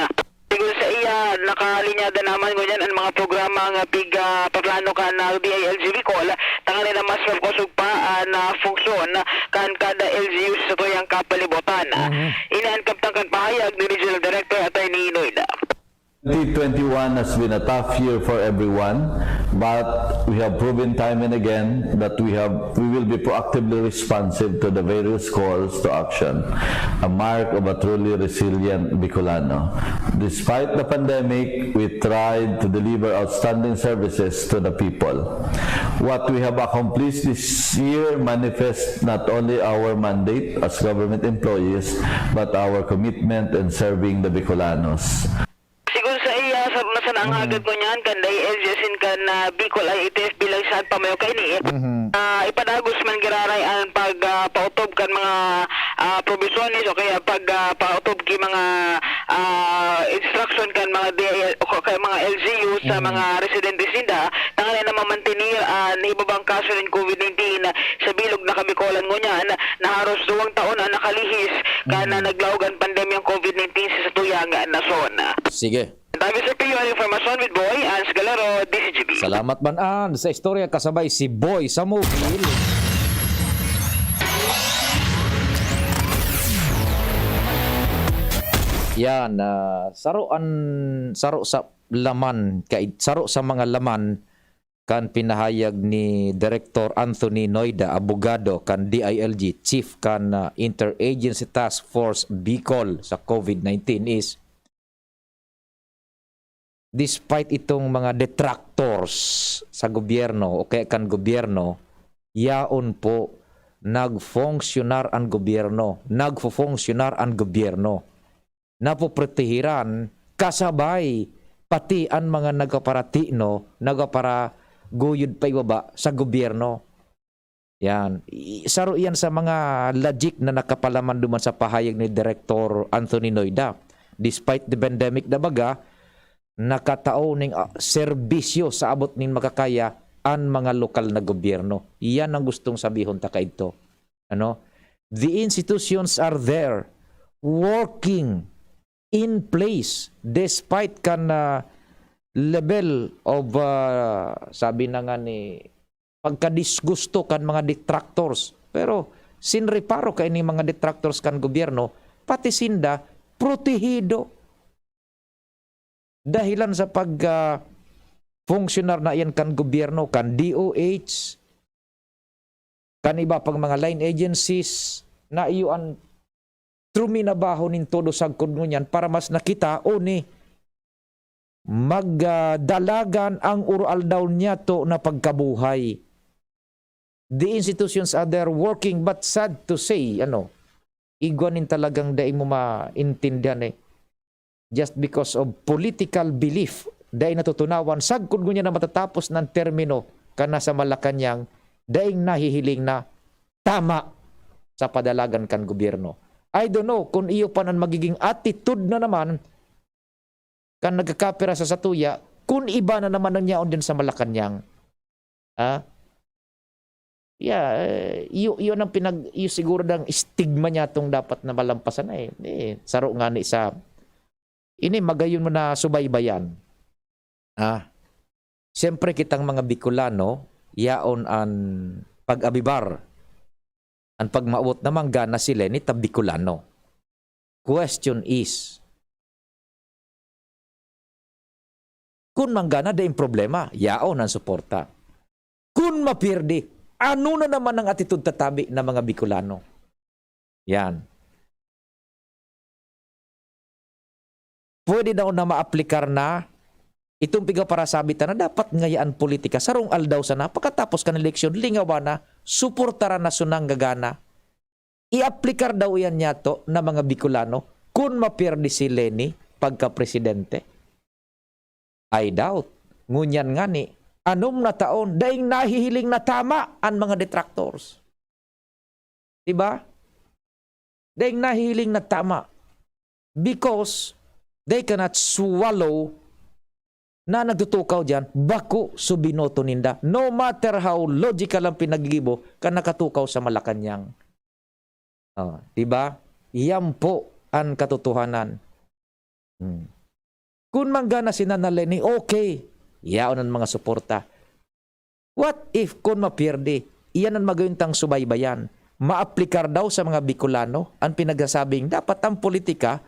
Sigon sa iya, nakalinyada naman ngunyan an mga programa nga pig-, ah, paplano kan, ah, D I L G Bicol, tanganing na mas makosog pa an, ah, funksyon kan kada L G U sa satuyang kapalibutan. Mhm. Ini an kabtang kan pahayag ni Regional Director Attorney Noida. Twenty twenty-one has been a tough year for everyone, but we have proven time and again that we have, we will be proactively responsive to the various calls to action, a mark of a truly resilient Bicolano. Despite the pandemic, we tried to deliver outstanding services to the people. What we have accomplished this year manifests not only our mandate as government employees, but our commitment in serving the Bicolanos. Sigon sa iya, sa, na sana ang Mm. hagad ngunyan kan D I L G asin kan, ah, Bicol I A T F bilang saad pa mayo kaini. Mhm. Ah, ipadagos man giraray an pag, ah, paotob kan mga, ah, probisyones o kaya pag, ah, paotob ki mga, ah, instruction kan mga D I L o kaya mga L G U sa Mhm. mga residentes ninda, tanganing na mamantenir an ibabang kaso nin COVID nineteen sa bilog na Kabicolan ngunyan na haros duwang taon an nakalihis kan Mhm. naglaog an pandemyang COVID nineteen sa satuyang nasyon. Sige. David Serpillo, an impormasyon with Boy Ans Galero, D Z G B. Salamat man, Ans, sa istorya kasabay si Boy sa mobile. Yan, ah, saro an, saro sa laman, kai-, saro sa mga laman kan pinahayag ni Director Anthony Noida, abogado kan D I L G, chief kan, ah, Interagency Task Force Bicol sa COVID nineteen is despite itong mga detractors sa gobyerno o kaya kan gobyerno, yaon po, nagfonksyonar an gobyerno, nagfofonksyonar an gobyerno. Napoprotehiran kasabay pati an mga nagpaparatinos, nagpaparaguyod paibaba sa gobyerno. Yan. I-, saro yan sa mga logic na nakapalaman duman sa pahayag ni Direktor Anthony Noida. Despite the pandemic na baga, nakatao ning, ah, serbisyo sa abot ning makakaya an mga lokal na gobyerno. Yan ang gustong sabihon ta kaidto. Ano? The institutions are there, working in place, despite kan, ah, level of, ah, sabi na nga ni, pagkadisgusto kan mga detractors. Pero sin reparo kaining mga detractors kan gobyerno, pati sinda protehido. Dahilan sa pag, ah, funksyonaryo na iyan kan gobyerno, kan D O H, kan iba pang mga line agencies, na iyo an truminabaho nin todo sagkod ngunyan para mas nakita o ni magdalagan ang uro-aldaw niyato na pagkabuhay. The institutions are there working, but sad to say, ano, igwa nin talagang dai mo maintindihan eh. Just because of political belief, dai natutunawan, sagkod ngunyan na matatapos na an termino kan nasa Malacañang, daing nahihiling na tama sa padalagan kan gobyerno. I don't know kung iyo pa an magiging attitude na naman kan nagkakapira sa satuya, kun iba na naman ang yaon din sa Malacañang. Ha? Yeah, eh, iyo, iyo nang pinag-, iyo siguro ang stigma niya tong dapat na malampasan na eh. Eh, saro nga ni sa, ini magayon mo na subaybayan. Ah, siyempre kitang mga Bicolano, yaon an pag-abibar. An pagmawot naman gana si Leni ta Bicolano. Question is, kun manggana, daing problema, yaon an suporta. Kun mapirdi, ano na naman ang atitod tatabi ng mga Bicolano? Yan. Pwede daw na maaplikar na itong pigaparasabi ta na dapat ngayaan politika, sarong aldaw sana, pagkatapos kan eleksyon, lingawan na, suportaran na sunang gagana. Iaplikar daw iyan niyato na mga Bicolano kun mapirdi si Leni pagka-presidente? I doubt. Ngunyan ngani, anom na taon, daing nahihiling na tama an mga detractors. Diba? Daing nahihiling na tama. Because they cannot swallow na nagtutukaw diyan, bako so binoto ninda. No matter how logical ang pinaggigibo, kan nakatukaw sa Malacañang. Oh, di ba? Iyan po ang katotohanan. Hmm. Kun manggana si Nana Leni, okay. Yaon ang mga suporta. What if kun mapirdi? Iyan ang magayon tang subaybayan. Maaplikar daw sa mga Bicolano ang pinagsasabing dapat ang politika,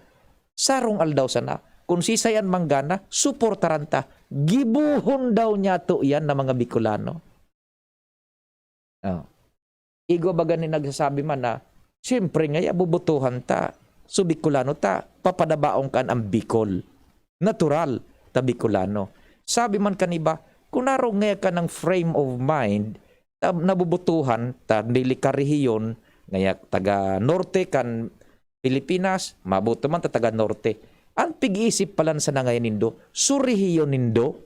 sarong aldaw sana. Kun sisay an manggana, suportaran ta. Gibohon daw niyato iyan na mga Bicolano. Oh. Igwa baga ni nagsasabi man na, "Siyempre ngaya bobotohan ta, so Bicolano ta, papadabaon kan ang Bicol. Natural ta Bicolano." Sabi man kan iba, kun arog ngaya ka ng frame of mind, ta, nabobotohan ta, dili ka rehiyon, ngaya taga Norte kan Pilipinas, maboto man ta taga Norte. Ang pig-iisip palan sana ngaya nindo, so rehiyon nindo.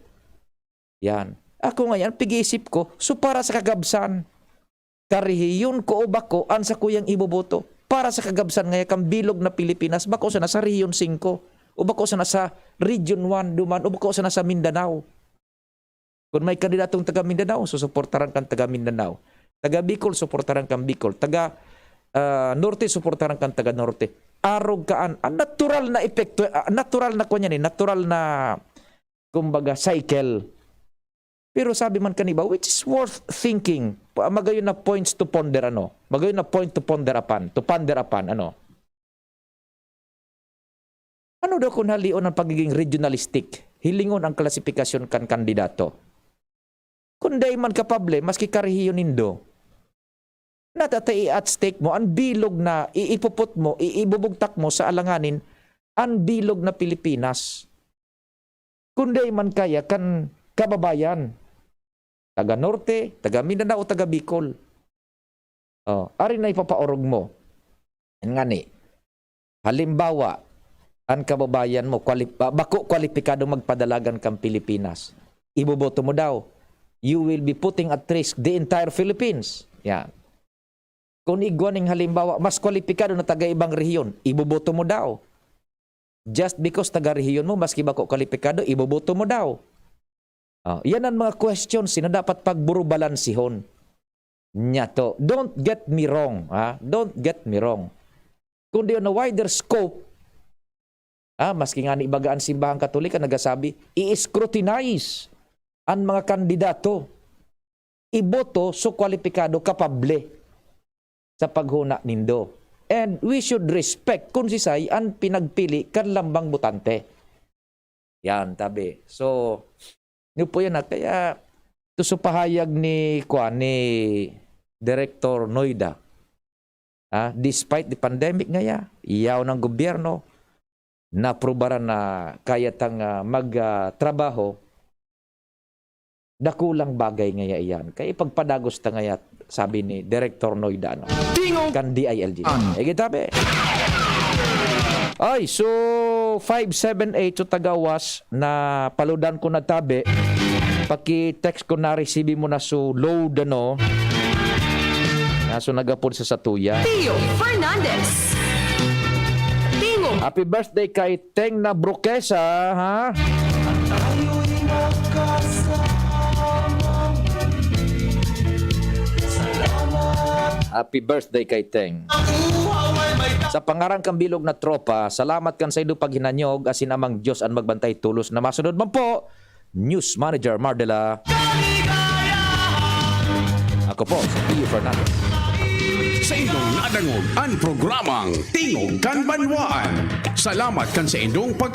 Yan. Ako ngayan, pig-iisip ko, so para sa kagabsan, karehiyon ko o bako, an sakuyang iboboto, para sa kagabsan ngaya kan bilog na Pilipinas, bako sana sa Rehiyon singko, o bako sana sa Region one duman, o bako sana sa Mindanao. Kun may kandidatong taga Mindanao, susuportaran kan taga Mindanao. Taga Bicol, suportaran kan Bicol. Taga, ah, Norte, suportaran kan taga Norte. Arog kaan, ang natural na epekto, ah, natural na kuwan yan eh, natural na, kumbaga, cycle. Pero sabi man kan iba, which is worth thinking. Pa-, magayon na points to ponder, ano? Magayon na point to ponder upon, to ponder upon, ano? Ano daw kun halion ang pagiging regionalistic? Hilingon ang klasipikasyon kan kandidato. Kun dai man kapable, maski karehiyon nindo, natata i-at stake mo, ang bilog na iipupot mo, iibubugtak mo sa alanganin, ang bilog na Pilipinas. Kundi man kaya kan kababayan, taga Norte, taga Mindanao, taga Bicol. Oh, ari na ipapaorog mo. Yan nga ni. Halimbawa, an kababayan mo, kwali-, ba-, bako kwalipikado magpadalagan kan Pilipinas. Iboboto mo daw. You will be putting at risk the entire Philippines. Yan. Kung igwa ning halimbawa, mas kwalipikado na taga ibang rehiyon, iboboto mo daw. Just because taga rehiyon mo, maski bako kwalipikado, iboboto mo daw. Oh, yan ang mga questions na dapat pagburubalansihon. Niya to. Don't get me wrong, ha? Don't get me wrong. Kundi on a wider scope, ha? Maski nga ni ibaga ang simbahang Katolika, nagasabi, i-scrutinize ang mga kandidato. Iboto so kwalipikado, kapable sa paghuna nindo. And we should respect kung sisay ang pinagpili kan lambang botante. Yan, tabi. So, yun po yan, ah. Kaya, to sa pahayag ni, kuwan, ni Director Noida, ah, despite the pandemic ngaya, yaw ng gobyerno, naprubaran na kaya tang, ah, mag, ah, trabaho, dakulang bagay ngaya iyan. Kaya ipagpadagos ta ngaya, sabi ni Director Noida, ano? Tingog! Kan D I L G. An- Eh, gitabi. Ay, so, five seven eight, so tagawas na paludan ko na tabi. Paki-text ko na, receive mo na so load, ano? Na so nagapod sa satuya. Tio Fernandez. Tingog. Happy birthday kay Teng na Broquesa, ha? Happy birthday kay Teng. Sa pangaran kan bilog na tropa, salamat kan saindo paghinanyog, asin Amang Dios an magbantay tolos na masunod man po. News Manager Mardela. Ako po si Pio Fernandez. Sa inyong nadangog an programang Tingog kan Banwaan. Salamat kan sa inyong pag